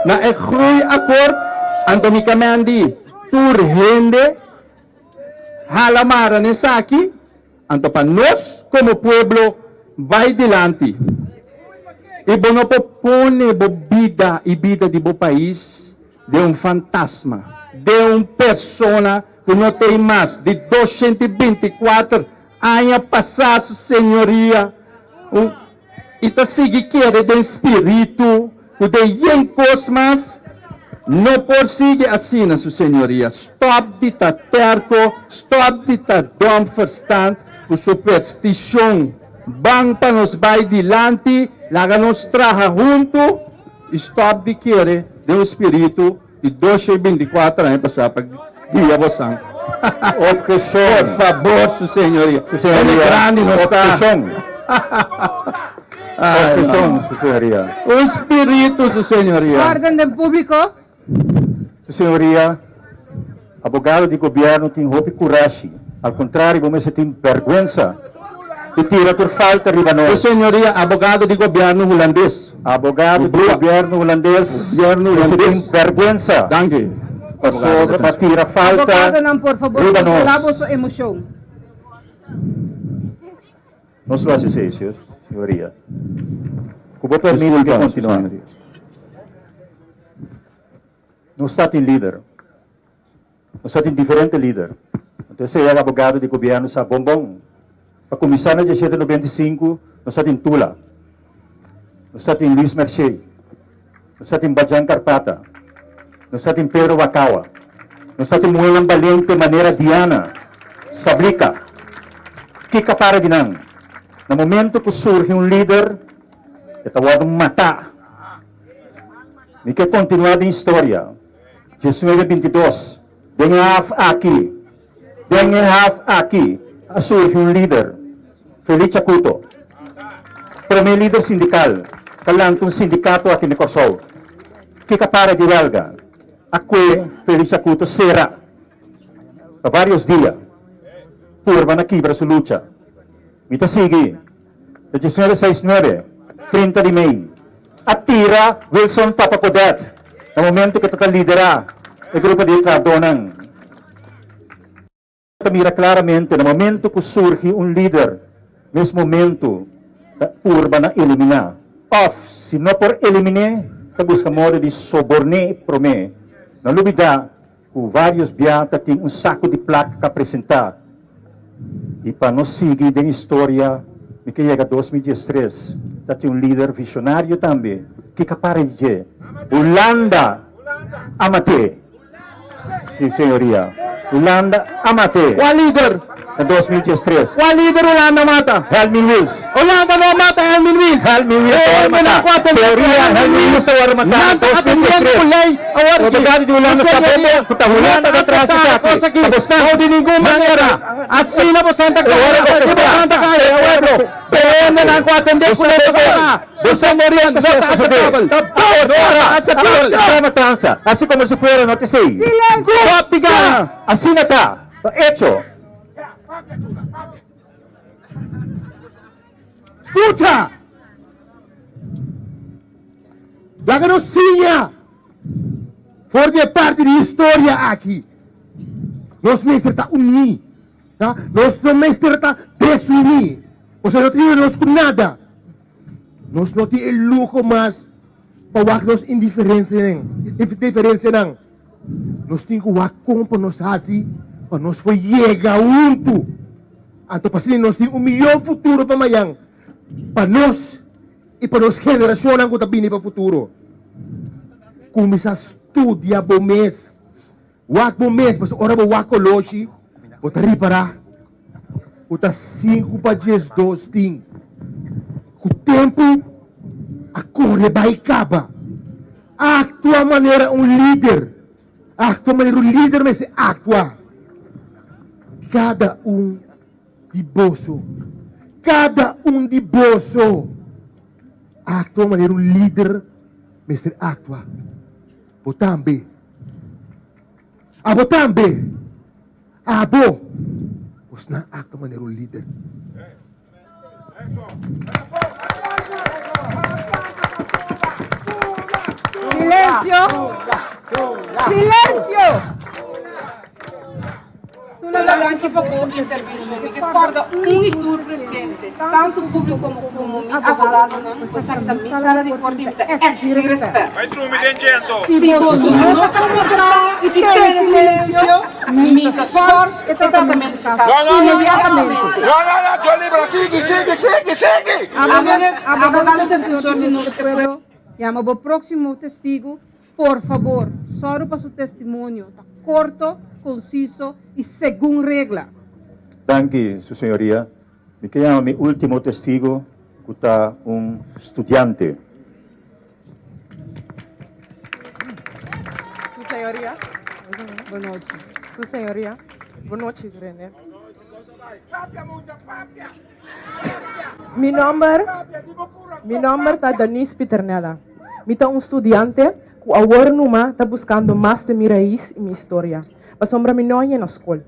na e Groei Akkoord anto mi kamendi tur hende. Hala mara n'esaki, anto pa nos komo pueblo bai dilanti. I bo no por pone bo bida i bida di bo pais den un fantasma, den un persona ku no tei mas di 224 aña pasá, su señoria. Un. I ta sigui kere den spiritu ku den yen kos mas? No por sigui asina, su señoria. Stòp di ta tèrko, stòp di ta dòm verstand ku superstishon. Ban pa nos bai dilanti, laga nos traha huntu i stòp di kere den un spiritu di 224 aña pasá pa guia bosan. Objeción. Por fabor, su señoria. Su señoria. Hende grandi nos ta. Objeción. Ay, Objeción, no. su señoria. Un spiritu, su señoria. Orden den públiko. Su señoria, abogado di gobierno tin hopi curashi. Al contrario, bo mester tin berguensa di tira tur falta riba nos. Su señoria, abogado di gobierno hulandes. Abogado di gobierno hulandes Gobierno mester tin hulandes. berguensa Danki, abogado pasobra pa defensor. tira falta Abogadonan, por fabor, riba controla nos. boso emocion. Nos lo haci esey, señoria. Cu bo permit, mi ke Disculpa, su continua. señoria. Nos ta tin lider. Nos ta tin diferente lider. Anto esei e abogado di gobierno sa bon bon. Pa cuminsa na diesshete 95 nos ta tin Tula. Nos ta tin Luis Mercé. Nos ta tin Bajan Karpata. Nos ta tin Pedro Wakawa. Nos ta tin muhernan balente manera Diana, Sablika. Kiko a para di nan? Na momento cu surgi un lider e ta wordo mata. Mi ke kontinuá den historia. 19 22, Den e haf aki, den e haf aki a surgi un lider, Felix Chacuto, promé lider sindikal pa lanta un sindikato aki na Kòrsou. Kiko a para di wèlga? A kue Felix Acuto sera pa varios dia purba na kibra su lucha. Mi ta sigui ta diesnuebe seis nuebe, 30 di mei, a tira Wilson Papa Podet na momento ku e ta ta lidera e grupo di e trahadónan. Ta mira claramente na momento cu surgi un lider mes momento ta purba na elimina of si no por elimine ta busca modo di soborne prome. No lubida cu varios bia ta tin un saco di placa ca presenta y pa no sigui den historia mi ke yega 2013 ta tin un lider visionario tambe ki ca para di dje. Hulanda a mate. Sí, señoría. Hulanda a mat'é. Kua lider? Na 2013. Kua lider Hulanda a mata? Helmin Wiels. Hulanda no a mata Helmin Wiels. Helmin Wiels a wòrdu matá. Señoría, Helmin Wiels a wòrdu matá na 2013. Abogado di Hulanda sa bon bon ku ta Hulanda ta tras di esaki. Pa bosnan. No di ningun manera. Asina bosan ta kaya. Asina bosan ta kaya, pueblo. Hendenan ku atendé ku lei pasá. Su señoría no ta aceptabel. No ta aceptabel. Esta matanza, así como si fuera no te sei. Stop di gana. Asina ta, ta hecho. Skucha! Laga nos siña for di e parti di historia aki. Nos mester ta uní. Nos no mester ta desuní. Pasobra no ta yuda nos ku nada. Nos no tin e luho mas pa wak nos indiferencianan. Nos tin ku wak kon pa nos hasi pa nos por yega huntu. Anto pa asina nos tin un mihó futuro pa mañan, pa nos i pa nos generashonnan ku ta bini pa futuro. Kuminsá studia bo mes. Wak bo mes, pasobra ora bo wak koloshi, bo ta ripará ku ta sinku pa 12 tin. Ku tempu a kore bai kaba. Aktua manera un lider. Aktua manera un lider mester aktua. Kada un di boso, kada un di boso aktua manera un lider mester aktua. Bo tambe. Abo tambe. Abo. Bosnan actua manera un lider. Silencio. Silencio. Tula danki pa bo intervenshon. Mi ke kòrda un i tur presente, tantu públiko komo mi abogadonan, ku esaki ta mi sala di korte i mi ta eksigí rèspèt. Si boso no ta komportá i tene silensio, mi ta skòrs e tratamentu di kaso inmediatamente. Abogado defensor di nos pueblo. Yama bo próksimo testigu Por fabor, sòru pa su testimonio ta korto, konsiso i segun regla. Danki, Su Señoria. Mi ke yama mi ultimo testigo ku ta un studiante. Su Señoria, bon nochi. Su Señoria, bon nochi, Rene. Mi nomber, mi nomber ta Denise Pieternella. Mi ta un studiante ku awor numa ta buskando mas di mi rais i mi historia, pasobra mi no a yena skol.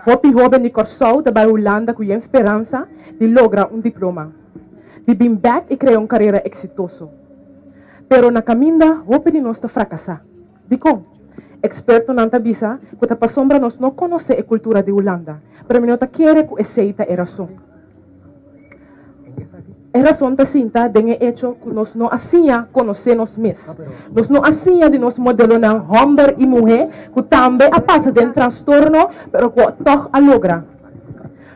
Hopi hóben di Kòrsou ta bai Hulanda ku yen speransa di logra un diploma, di bin bèk i krea un karera eksitoso. Pero na kaminda hopi di nos ta frakasá. Dikon? Ekspertonan ta bisa ku ta pasobra nos no konosé e kultura di Hulanda, pero mi no ta kere ku esei ta e rason. E rason ta sinta den e echo ku nos no a siña konosé nos mes. Nos no a siña di nos modelonan hòmber i muhé ku tambe a pasa den trastorno pero ku tòg a logra.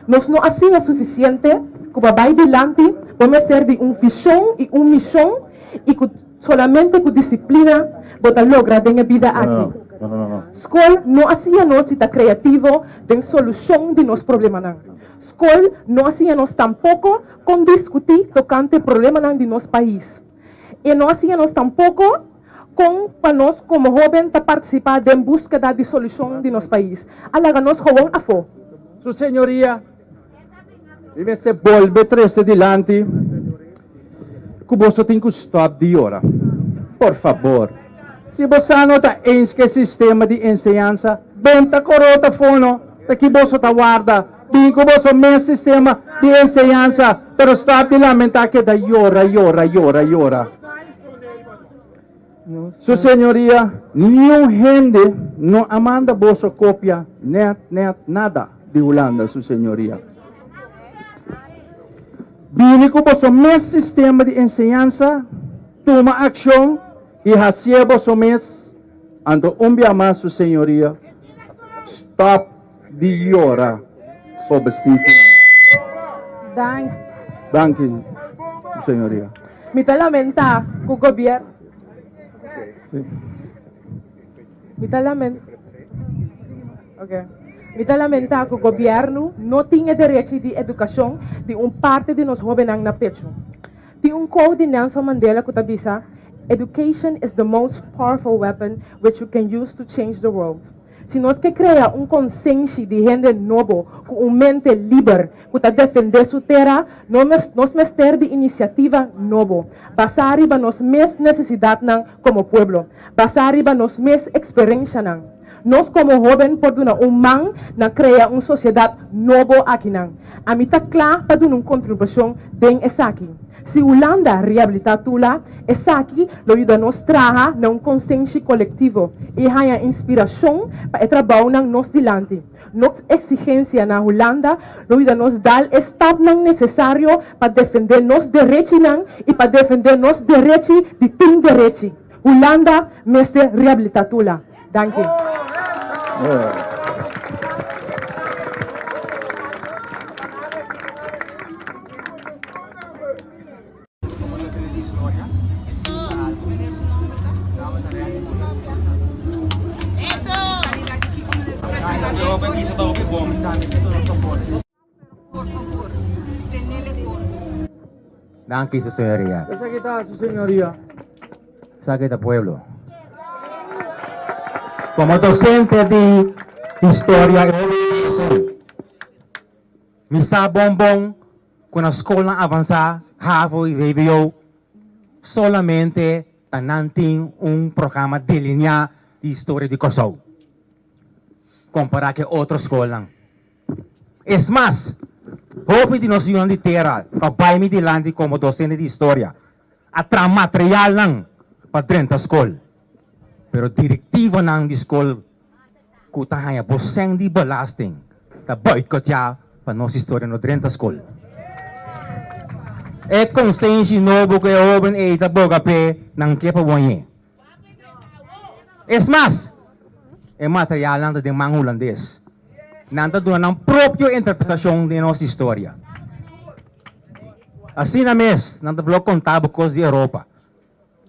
Nos no a siña sufisiente ku pa bai dilanti bo mester di un vishon i un mishon i ku Solamente ku disiplina bo ta logra den e bida aki. Skol no a siña nos si ta kreativo den solushon di nos problemanan. Skol no a siña nos tampoko kon diskutí tokante problemanan di nos pais. E no a siña nos tampoko kon pa nos komo hóben ta partisipá den búskeda di solushon di nos pais. A laga nos gowon afó. Su señoria, Mi mester bolbe trese dilanti ku boso tin ku stòp di yora. Por fabor. Si bo sa no ta eens ku e sistema di enseñansa, benta korota fono, ta ki boso ta warda? Bin ku boso mes sistema di enseñansa, pero stop di lamentá keda yora, yora, yora, yora. Su señoria, niun hende no a manda boso kopia nèt, nèt, nada di Hulanda, su señoria. Bini ku boso mes sistema di enseñansa, tuma akshon i hasié boso mes, anto un bia mas su señoria, stòp di yora, pobrecitonan. Danki. Danki, su señoria. Mi ta lamentá ku gobier. Mi ta lamen. Okay. Mi ta lamentá ku gobièrnu no tin e derechi di edukashon di un parti di nos hóbennan na pechu. Tin un quote di Nelson Mandela ku ta bisa, Education is the most powerful weapon which you can use to change the world. Si nos ke krea un konsenshi di hende nobo ku un mente liber ku ta defendé su tera, nos mester di inisiativa nobo, basá riba nos mes nesesidatnan komo pueblo, basá riba nos mes eksperenshanan. Nos komo hóben por duna un man na krea un sosiedat nobo akinan. Ami ta kla pa duna un kontribushon den esaki. Si Hulanda rehabilitá Tula, esaki lo yuda nos traha na un konsenshi kolektivo i haña inspirashon pa e trabounan nos dilanti. Nos eksigensia na Hulanda lo yuda nos dal e stapnan nesesario pa defendé nos derechinan i pa defendé nos derechi di tin derechi. Hulanda mester rehabilitá Tula. Danki. Danki, su señoria. Esaki ta, su señoria. Esaki ta pueblo. Como docente di historia mi sa bon bon ku na skolnan avansá, havo i vwo, solamente ta nan tin un programa delineá di historia di Kòrsou, kompará ku e otro skolnan. Es mas, hopi di nos yunan di tera ku a bai mi dilanti komo dosente di historia a traha materialnan pa drenta skol, pero direktivonan di skol ku ta haña bo sèn di belasting ta boikoteá pa nos historia no drenta skol. E konsenshi nobo ku e hóben ei ta boga p'e nan ke pa woñ'é. Es mas, e materialnan ta den man hulandes. Nan ta duna nan propio interpretashon di nos historia. Asina mes, nan ta blok konta bo kos di Europa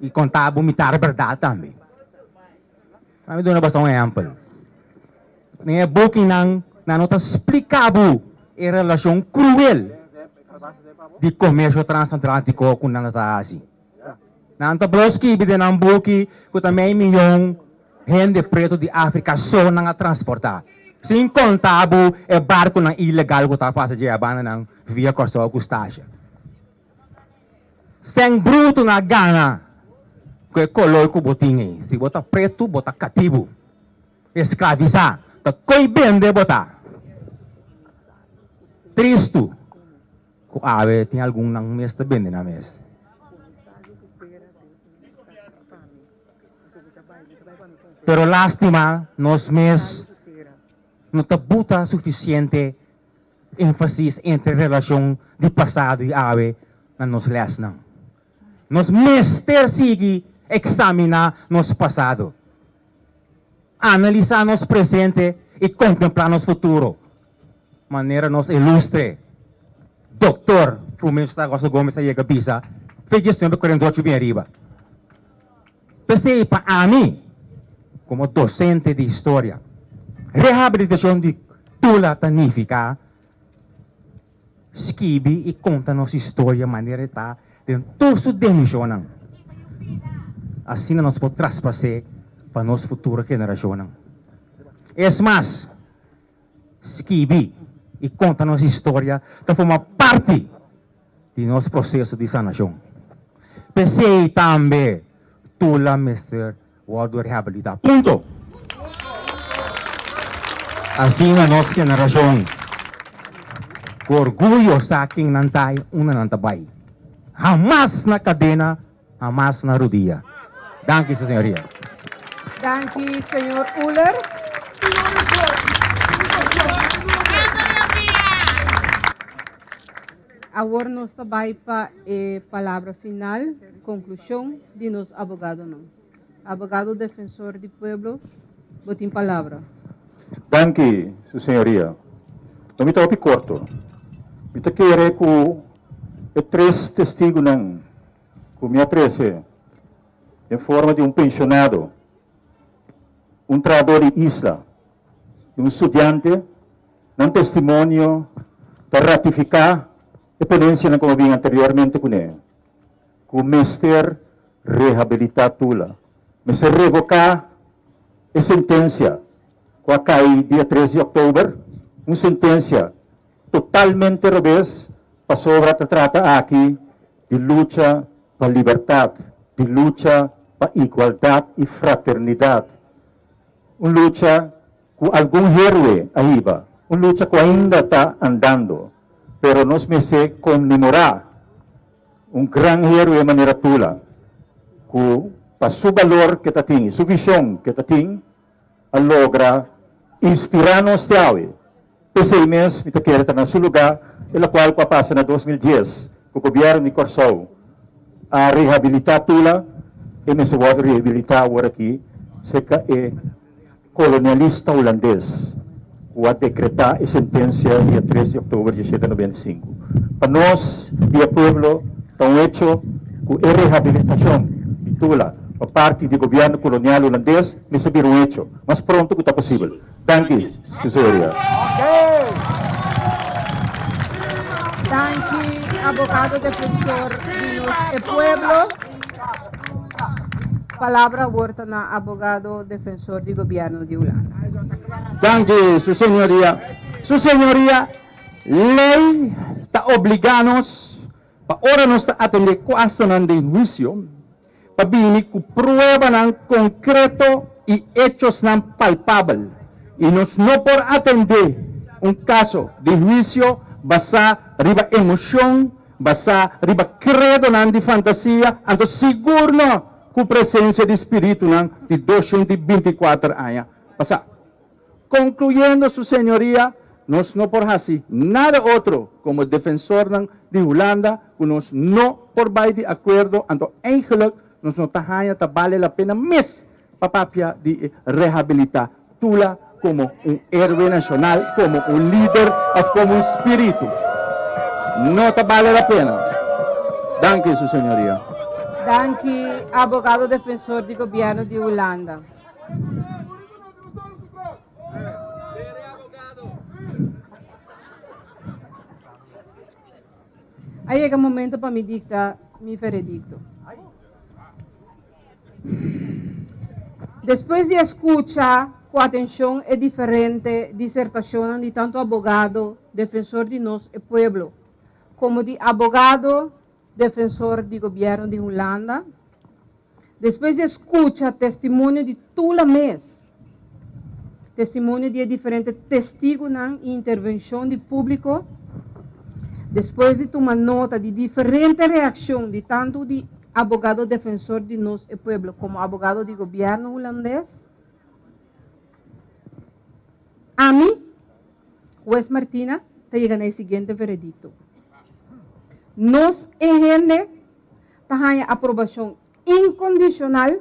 i konta bo mitar bèrdat tambe. Ami duna basta un ehèmpel. Den e bukinan nan no ta splika bo e relashon kruel di komersio transatlantiko ku nan ta hasi. Nan ta blo skibi den nan buki ku ta mei miyon hende pretu di Afrika so nan a transportá, sin konta bo e barkunan ilegal ku ta pasa dje a bandanan via Kòrsou ku Stasia. Sèn brutu nan a gana ku e kolor ku bo tin ei. Si bo ta pretu, bo ta katibu, esklavisá, ta koi bende bo ta. Tristu. Ku awe tin algun nan mes ta bende nan mes. Pero lastima nos mes no ta buta sufisiente enfasis entre relashon di pasado i awe na nos lèsnan. Nos mester sigui eksaminá nos pasado, analisá nos presente i kontemplá nos futuro. Manera nos ilustre Doktor Frumencio Agosto Gomez a yega bisa fe diesnuebe kuarenta i ocho bin ariba. P'esei pa ami, komo dosente di historia, rehabilitashon di Tula ta nifiká skibi i konta nos historia manera e ta den tur su demishonnan. Asina nos por traspas'é pa nos futuro generashonnan. Es mas, Skibi i konta nos historia ta forma parti di nos proseso di sanashon. P'esei tambe Tula mester. Wòrdu rehabilitá. Punto! Asina nos generashon ku orguyo sa ken nan ta i unda nan ta bai. Hamas na kadena, hamas na rudia. Danki, su señoria. Danki, señor Oehlers. Awor nos ta bai pa e palabra final, konklushon di nos abogadonan. Abogado defensor di pueblo, bo tin palabra. Danki, su señoria. No mi ta hopi corto. Mi ta kere cu e tres testigunan cu mi a trece den forma di un pensionado, un trahador di isla y un studiante, Nan testimonio ta ratifiká e ponencianan ku a bin anteriormente kuné, ku mester rehabilitá Tula, mester revoká e sentensia ku a kai dia tres di òktober, un sentensia totalmente robes pasobra ta trata aki di lucha pa libertat, di lucha pa igualdat i fraternidat, un lucha Ku algun héroe a hiba un lucha ku ainda ta andando, pero nos mester konmemorá un gran héroe manera Tula, ku pa su balor ke ta tin i su vishon ke ta tin a logra inspirá nos te awe. P'esei mes mi ta kere ta na su lugá e lokual ku a pasa na 2010 ku gobièrnu di Kòrsou a rehabilitá Tula, e mester wòrdu rehabilitá awor aki serka e Kolonialista hulandes ku a dekretá e sentensia dia tres di òktober di shete noventa i sinku. Pa nos di e pueblo ta un hecho ku e rehabilitashon di Tula pa parti di gobièrnu kolonial hulandes mester bira un hecho mas pronto ku ta posibel. Danki, su señoria. Danki, abogado defensor di nos e pueblo. Palabra awor ta na abogado defensor di gobierno di Hulanda. Danki, su señoria. Su señoria, ley ta obliga nos pa ora nos ta atende kuasonan den huisio, pa bini ku pruebanan konkreto i echosnan palpabel. I nos no por atende un kaso di huisio basá riba emoshon, Basá riba kredonan di fantasia, anto sigur no ku presensia di spiritunan di 224 aña pasá. Konkluyendo su señoria, nos no por hasi nada otro komo defensornan di Hulanda ku nos no por bai di akuerdo, anto eigenlik nos no ta haña ta bale la pena mes pa papia di rehabilitá Tula komo un héroe nashonal, komo un lider òf komo un spiritu. No ta bale la pena. Danki, su señoria. Danki, abogado defensor di gobièrnu di Hulanda. A yega momento pa mi dicta mi veredicto. Despues di a scucha cu atencion e diferente disertacionnan di tanto abogado defensor di nos e pueblo como di abogado defensor di gobierno di Hulanda, Despues di a skucha testimonio di Tula mes, testimonio di e diferente testigunan i intervenshon di públiko, despues di tuma nota di diferente reakshon di tantu di abogado defensor di nos e pueblo komo abogado di gobièrnu hulandes, ami, Hues Martina, ta yega na e siguiente veredikto, Nos e hende ta haña aprobashon inkondishonal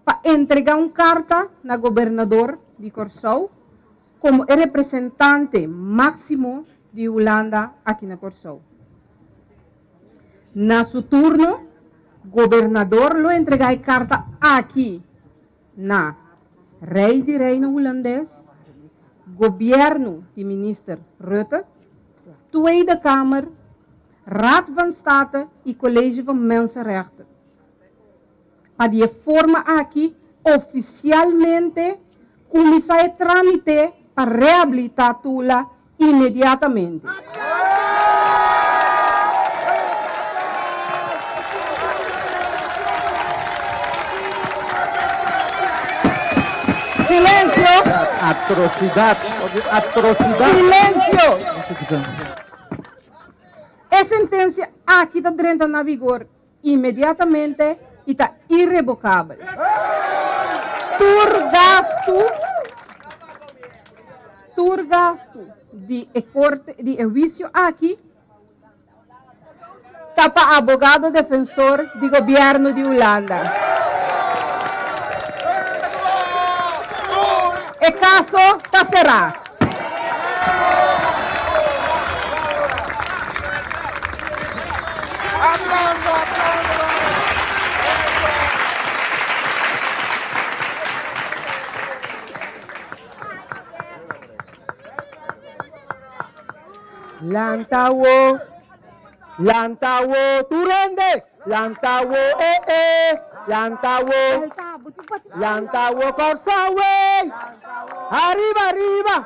pa entregá un karta na gobernador di Kòrsou komo e representante máksimo di Hulanda aki na Kòrsou. Na su turno, gobernador lo entregá e karta aki na Rei di Reino Hulandes, Gobièrnu di Minister Rutte, Tweede Kamer, Raad van State i College van Mensenrechten. Pa di e forma aki ofisialmente kuminsá e trámite pa rehabilitá Tula inmediatamente. Atrocidad, atrocidad. Silencio! E sentencia aki ta drenta na vigor inmediatamente y ta irrevocabel. Tur gastu, tur gastu di e corte, di e huicio aki ta pa abogado defensor di gobierno di Hulanda. E caso ta cerá. Lanta wo, lanta wo, tur hende, lanta wo, eh eh, lanta wo, lanta wo, Kòrsou wey, ariba ariba,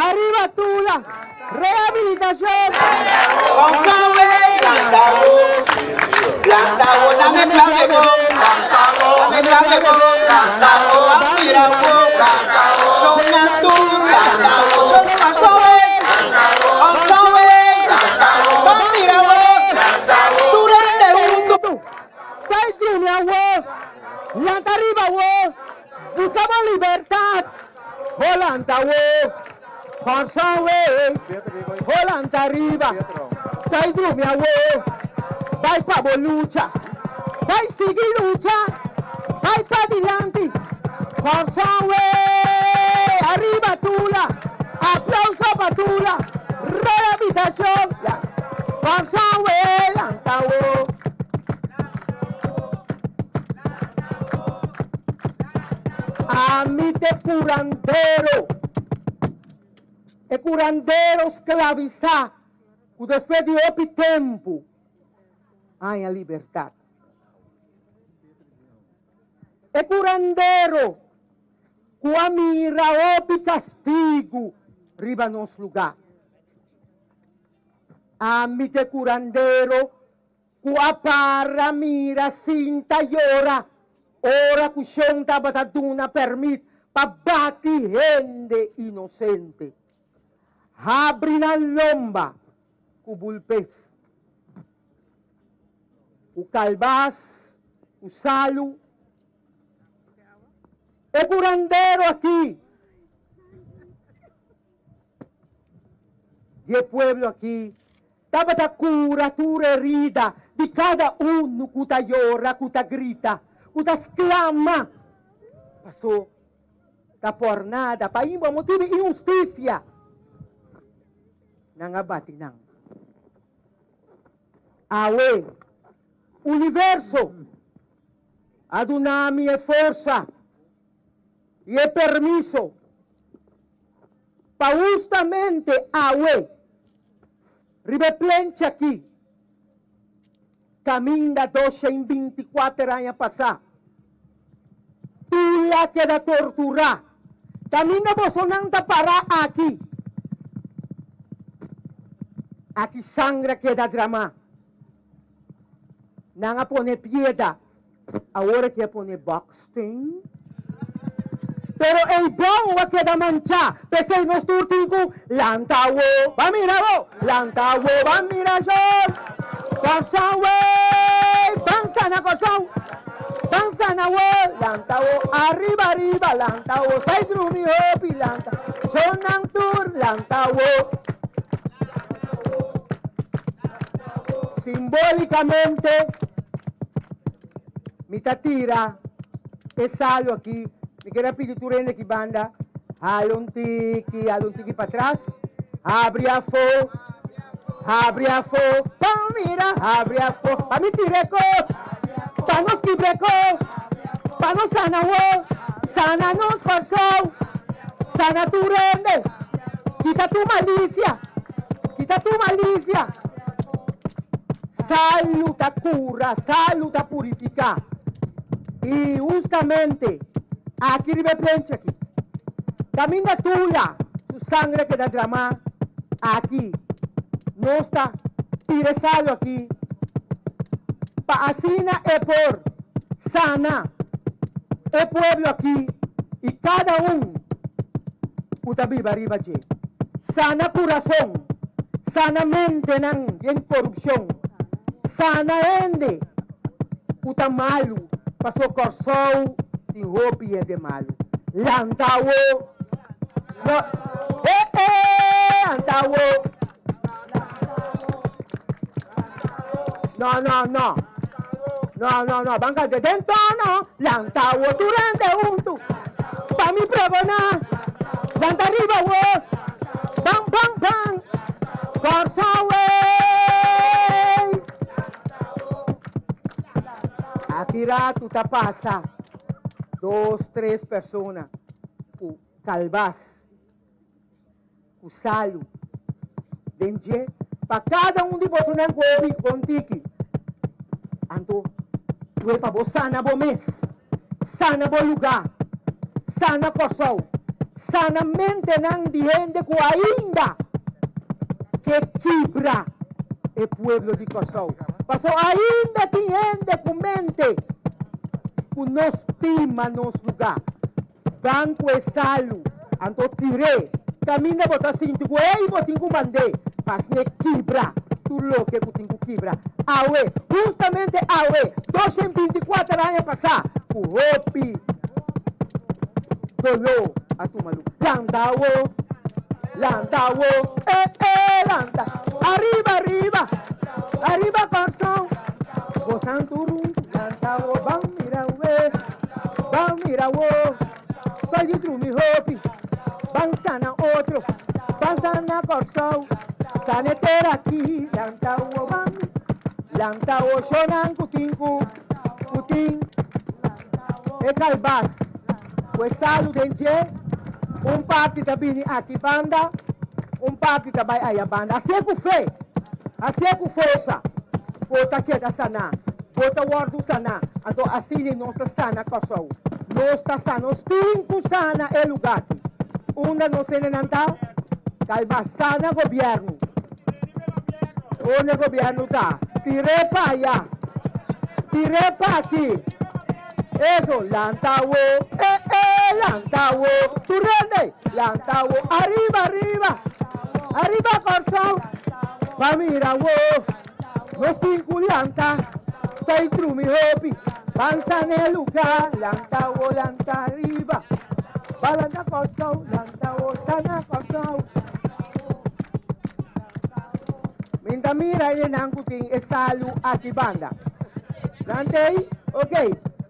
ariba Tula, rehabilitashon. Kòrsou wey, lanta wo, lanta wo, dame klave bo, dame klave bo, lanta wo, ban mira wo, shon nan tur, lanta wo, shon Kòrsou wey. Kai drumi awo, lanta riba awo, buska bo libertad. Bo lanta awo, Kòrsou wey, bo lanta riba. Kai drumi awo, bai pa bo lucha, bai sigui lucha, bai padilanti. Kòrsou wey, ariba Tula. Aplauso pa Tula, rehabilitacion ya. Kòrsou we lanta wo. Ami t'e curandero, e curandero sclavisá cu despues di hopi tempu haña libertad. E curandero ku a mira hopi kastigu riba nos lugá. Ami t'e kurandero ku a para mira sinta yora ora ku shon tabata duna pèrmit pa bati hende inosente. Habri nan lomba ku bulpes, ku kalbas, ku salu. E curandero aki di e pueblo aki tabata cura tur herida di cada uno cu ta yora, cu ta grita, cu ta sclama, paso ta por nada, pa inbo motibo di inhusticia nan a bati nan. Awe, universo A duna mi e forsa i e permiso pa hustamente awe riba e plenchi aki, kaminda 224 aña pasá Tula keda torturá, kaminda bosonan ta pará aki, aki sangre a keda dramá. Nan a pone pieda, awor e ke pone baksteen. Pero ei bon a keda manchá, p'esei nos tur tin ku lanta awo, ban mira awo, lanta awo, ban mira shon. Kòrsou wey, ban sana Kòrsou, ban sana awo, lanta awo, ariba ariba, lanta awo, sai drumi hopi, lanta, shonnan tur, lanta awo. Simbólikamente mi ta tira e salu aki. Mi ker a pidi tur hende aki banda hala un tiki, hala un tiki patras. Habri afó, habri afó, pa mira, habri afó, pa mi tira e kos, pa nos kibra e kos, pa nos sana awor, sana nos Kòrsou, sana tur hende, kita tur malisia. Kita tur malisia. Salu ta kura, salu ta purifiká. I hustamente aki riba e plenchi aki, kaminda Tula su sangre keda dramá, aki nos ta tira e salu aki pa asina e por sana e pueblo aki i kada un. ku ta biba riba dje. Sana kurason, sana mentenan den korupshon, sana hende ku ta malu, paso Kòrsou tin hopi hende malu. Lanta awo! No, eh eh, lanta awo! No, no, no. No, no, no. Ban canta den tono. Lanta wo tur hende huntu. Pa mi pregoná. Lanta riba wo. Ban, ban, ban. Kòrsou wey. Aki ratu ta pasa dos, tres persona ku kalbas. Ku salu den dje pa kada un di bosonan ku obi bon tiki. Anto due pa bo sana bo mes, sana bo lugá, sana Kòrsou, sana mentenan di hende ku ainda ke kibra e pueblo di Kòrsou. Paso ainda tin hende ku mente ku no stima nos lugá. Ban ku e salu, anto tir'é kaminda bo ta sinti ku ei bo tin ku mand'é pa asina e kibra tur loke ku tin ku kibra. Awe, hustamente awe, 224 aña pasá, ku hopi doló a tuma lugá. Lanta awo, lanta awo, eh eh, lanta, ariba, ariba, ariba Kòrsou, bosan tur huntu, lanta awo, ban mira awe. Ban mira wo, Sol di drumi hopi, Ban sana otro, ban sana Kòrsou, Sana e tera aki, lanta wo ban, Lanta wo shonnan ku tin ku ku tin e kalbas ku e salu den dje, Un parti ta bini aki banda, un parti ta bai aya banda. Hasié ku fe, hasié ku forsa, bo ta keda saná. Bo ta wòrdu saná. Anto asina nos ta sana Kòrsou. Nos ta sana. Nos tin ku sana e lugá aki. Unda nos hendenan ta? Kalba sana gobièrnu. Unda e gobièrnu ta? Tir'é pa aya. Tir'é pa aki. Eso, lanta awo. Eh, eh, lanta awo. Tur hende, lanta awo. Ariba, ariba. Ariba Kòrsou. Pa mira awo. Nos tin ku lanta, stoi drumi hopi, pansa n'e lugá, lanta wo lanta riba, ba lanta Kòrsou, lanta wo sana Kòrsou. Mi ta mira hendenan ku tin e salu aki banda. Nan t'ei? Ok,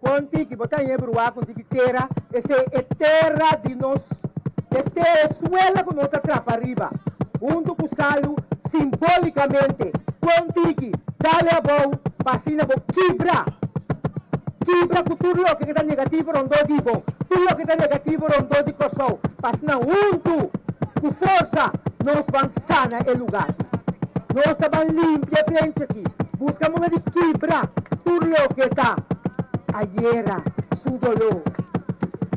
kon tiki bo ta haña e bruá ku tiki tera, esei e tera di nos, e tera, e suela ku nos ta trapa riba, huntu ku salu simbólikamente. Kon tiki, dale abou pa asina bo kibra, kibra ku tur loke ku ta negativo rondó di bo, tur loke ta negativo rondó di Kòrsou, pa asina huntu ku forsa nos ban sana e lugá aki. Nos ta ban limpia e plenchi aki, buska moda di kibra tur loke ta ayera su doló.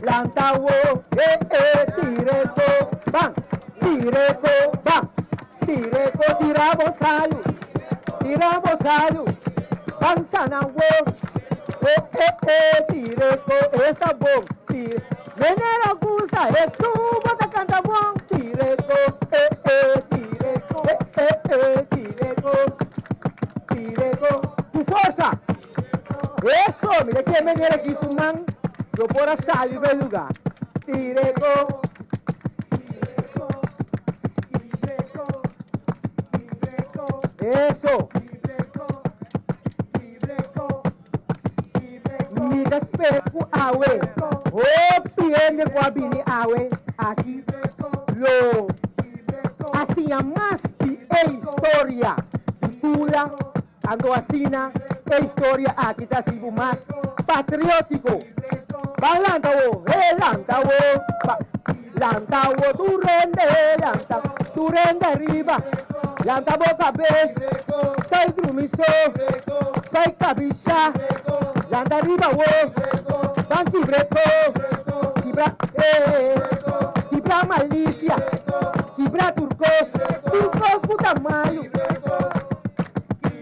Lanta awo, eh eh, tira e ko, ban, tira e ko, ban, tira e ko, tira bo salu, tira bo salu, ban sana awo, eh eh eh, tira e ko, esta bon, tira. Menera gusta Hesus, bo ta kanta bon, tira e ko, eh eh, tira e ko, eh eh eh, tira e ko, tira e ko, ku forsa. Eso, mira ke manera ki su man lo por a sali pa e luga. Tira e ko. Eso. Mi ta spera ku awe hopi hende ku a bini awe aki lo a siña mas di e historia di Tula. Anto asina e historia aki ta hasi bo mas patriótiko. Ban lanta wo, he lanta wo, ba lanta wo tur hende, lanta tur hende ariba, lanta bo kabes, sai drumi so, sai kabisha, lanta riba wo, ban kibra e ko, kibra eh, kibra malisia, kibra tur kos, tur kos ku ta malu.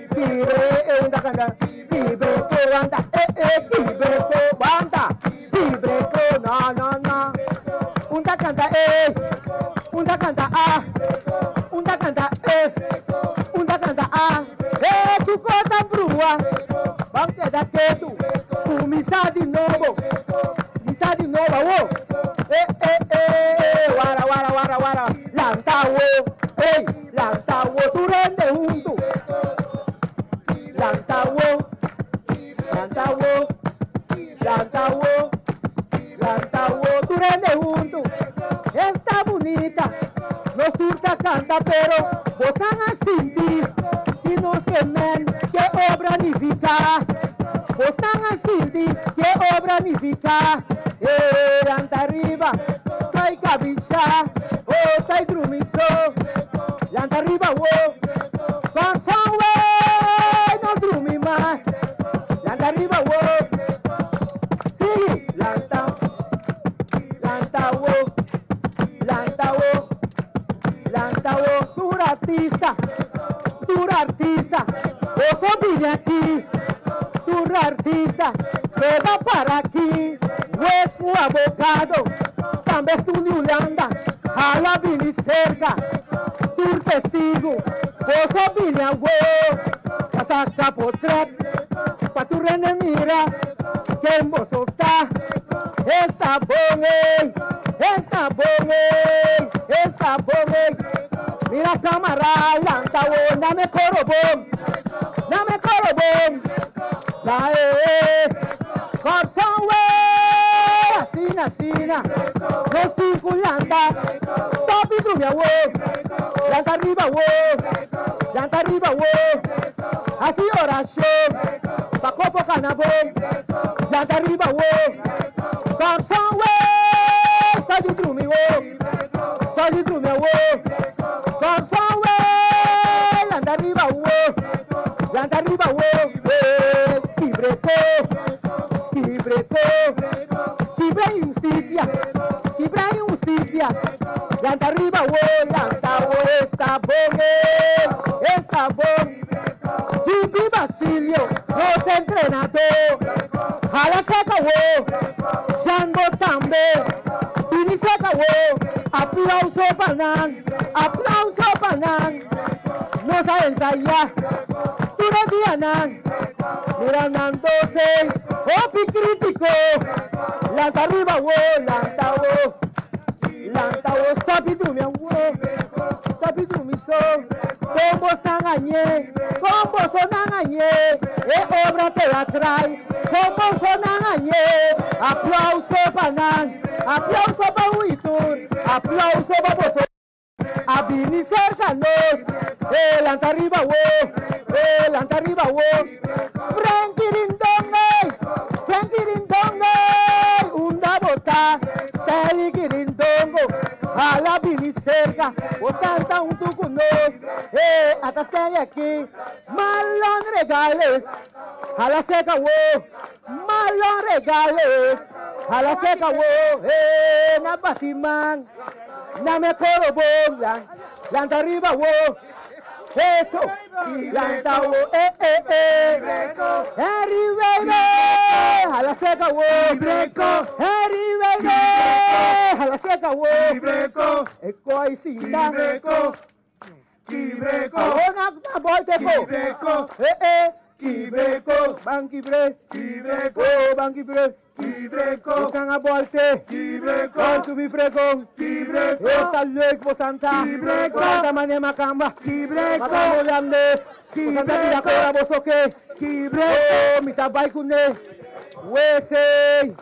Kibre e un ta kanta Kibre ko wanta eh eh Kibre ko wanta Kibre ko no no no Un ta kanta eh. E, un ta kanta A, un ta kanta E, un ta kanta A. E, tur kos ta brua, ban keda ketu, kuminsá di nobo, kuminsá di nobo awo. E, e, e, e, wara, wara, wara, wara, lanta awo, ey, lanta awo, tur hende huntu. Lanta awo, lanta awo, lanta awo. Lanta awo tur hende huntu. Esta bunita. Nos tur ta canta pero bosan a sinti ki nos ke men ke obra nifica. Bosan a sinti ke obra nifica. E lanta riba tai cabisha o tai drumi so. Lanta riba awo. Corazon wey no drumi mas. Lanta riba awo. Sigui! Lanta, lanta wo, lanta wo, lanta wo. Tur artista, tur artista, boso bini aki. Tur artista, keda para aki. Wes ku abogado, tambe esun di Hulanda, hala bini serka. Tur testigu, boso bini awo. Pa saka potret, pa tur hende mira. Ken boso ta? Esta bon ey, esta bon ey, esta bon ey. Mira camara lanta wo na me coro bon, na me coro bon. La eh, Corazon we, asina asina, nos tin cu lanta. Stop y drumia wo, lanta riba wo, lanta riba wo. Haci oracion pa kopo kana bon Lanta riba wo Kòrsou we Stòp di drumi wo Stòp di drumi wo Kòrsou we Lanta riba wo Lanta riba wo Kibre ko Kibre ko Kibra inhustisia Kibra inhustisia Lanta riba wo Lanta wo Esta bon eh Esta bon Jippy Basilio, nos entrenadó, hala saka wo, Django tambe, bini saka wo, aplauso pa nan, aplauso pa nan, nos a ensayá tur e dianan, mira nan dose, hopi krítiko, lanta riba wo, lanta wo, lanta wo, stòp di drumi awo, stòp di drumi so. Kon bosan hañ'é? Kon bosonan hañ'é? E obra teatral, kon bosonan hañ'é? Aplauso pa nan! Aplauso pa un i tur! Aplauso pa boso a bini serka nos! E lanta riba wo! E lanta riba wo! Frankie Rindon ey! Frankie Rindon ey! Unda bo ta? Stelly Kirindongo, hala bini serka, bo tanta huntu ku nos. Hey, ata Stelly aki. Marlon Regales, hala serka wo. Marlon Regales, hala serka wo. Hey, na bati man, na me koro bon, lanta riba wo. Eso, lanta wo, eh, eh, eh. Henry Weire, hala seka wo. Henry Weire, hala seka wo. E koi sinta. Awo na na boy te ko. Eh, eh. Ban kibre. Oh, ban kibre. Kibreko. Bosan a bolte. Kibreko. Boltu mi frekon. Kibreko. Esta leuk bosan ta. Kibreko. Bosan ta mane makamba. Kibreko. Makamba holandes. Bosan ta tira kora boso ke. Kibreko. Oh, mi ta bai kuné. Wesey.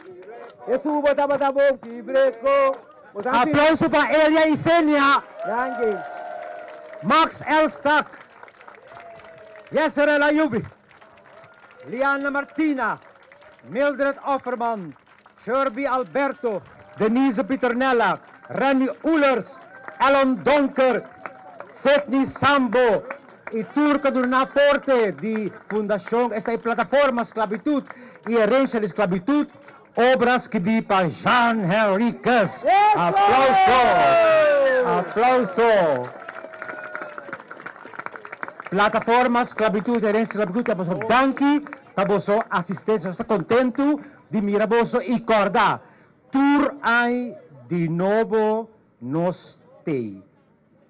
Esu bo tabata bon. Kibreko. Bosan si. Aplauso pa Elia Isenia. Danki. Max Elstak. Yesrel Ayubi. Liana Martina, Mildred Offerman, Sherby Alberto, Denise Pieternella, Renny Oelers, Ellon Donker, Sidney Sambo y tur cu a duna nan aporte di Fundacion esta e Plataforma Sclavitud y Herencia di Sclavitud, obra skibi pa Jean Henriquez. Aplauso! Aplauso! Plataforma Sklabitut Herensia Sklabitut ta boso danki pa boso asistensia. Nos ta kontentu di mira boso i kòrda tur aña di nobo. Nos t'ei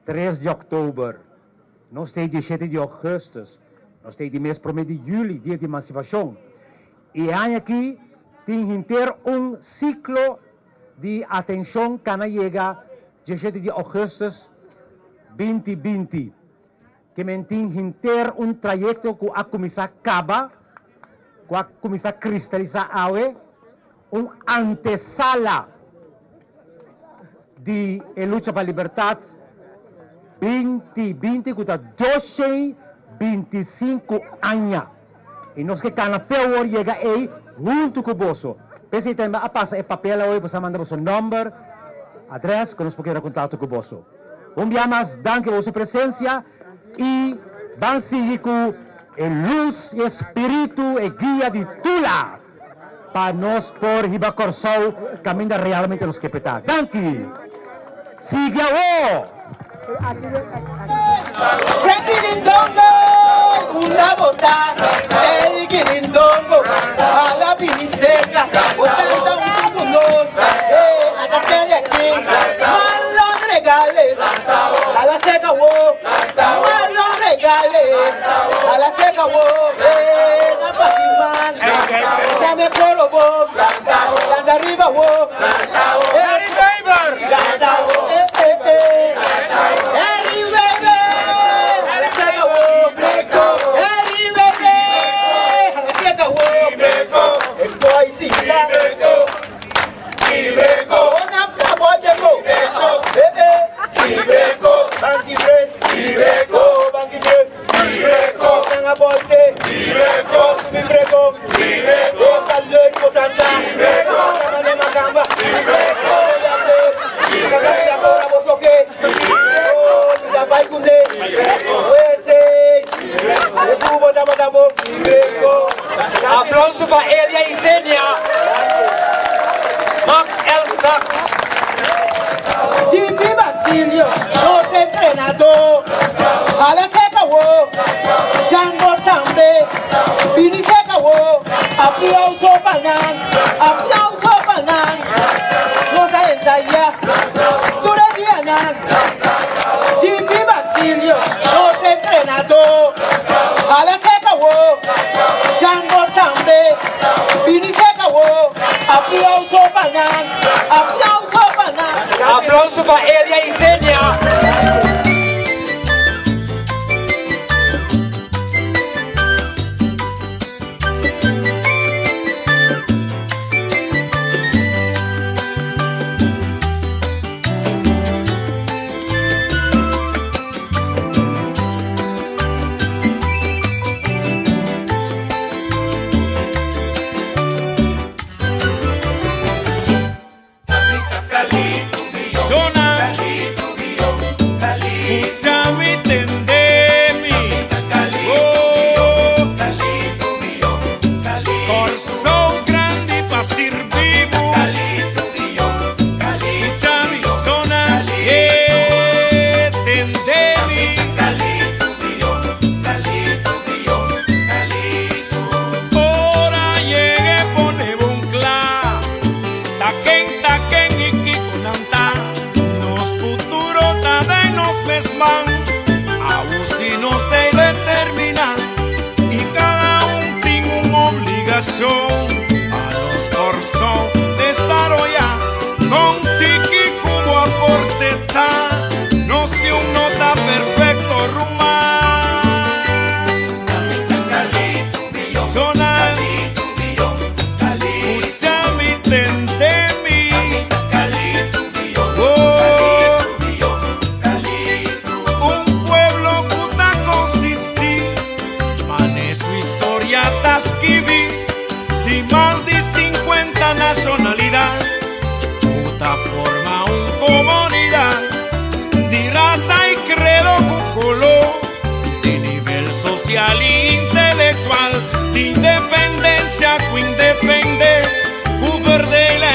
tres di òktober, nos t'ei dieshete di ògùstùs, nos t'ei di mes promé di yüli, dia di emansipashon. I e aña akí tin henter un siklo di atenshon kana yega dieshete di ògùstùs binti binti. Ke men tin henter un trayekto ku a kuminsá kaba, ku a kuminsá kristalisá awe, un antesala di e lucha pa libertat binti binti ku ta doshei 25 aña. I nos ke kana fe awor yega ei huntu ku boso. P'esei tambe a pasa e papel awe, boso a manda boso nòmber, adrès, ku nos por keda kontakto ku boso. Un bia mas danki pa boso presencia y ban sigui cu e luz y e spiritu, e guia di Tula pa nos por hiba Corsou caminda realmente nos ke peta. Danki! Sigui awo! Frankie Rindongo, unda bo ta? Ericky Rindongo, hala bini cerca, bo tanta hunto cu nos, eh, ata sele aki. Marlon Regales, hala cerca wo, Marlon Regales, hala cerca wo, eh, na Pasiman, dame coro bo, landa riba wo, eh, eh, eh, eh, Harry Weber, hala cerca wo, Harry Weber, hala cerca wo, e boysita. Aplauso pa Elia Isenia, Max Elstak. Jimmy Basilio, nos entrenador. Hala seca wo, Shango tambe, bini seca wo. Aplauso pa nan, aplauso pa nan. Nos a ensaya tur e dianan. Jimmy Basilio, nos entrenador. Hala seca wo, Shango tambe, bini seca wo. Aplauso pa nan, aplauso pa nan. Aplauso pa Elia Isenia. Social.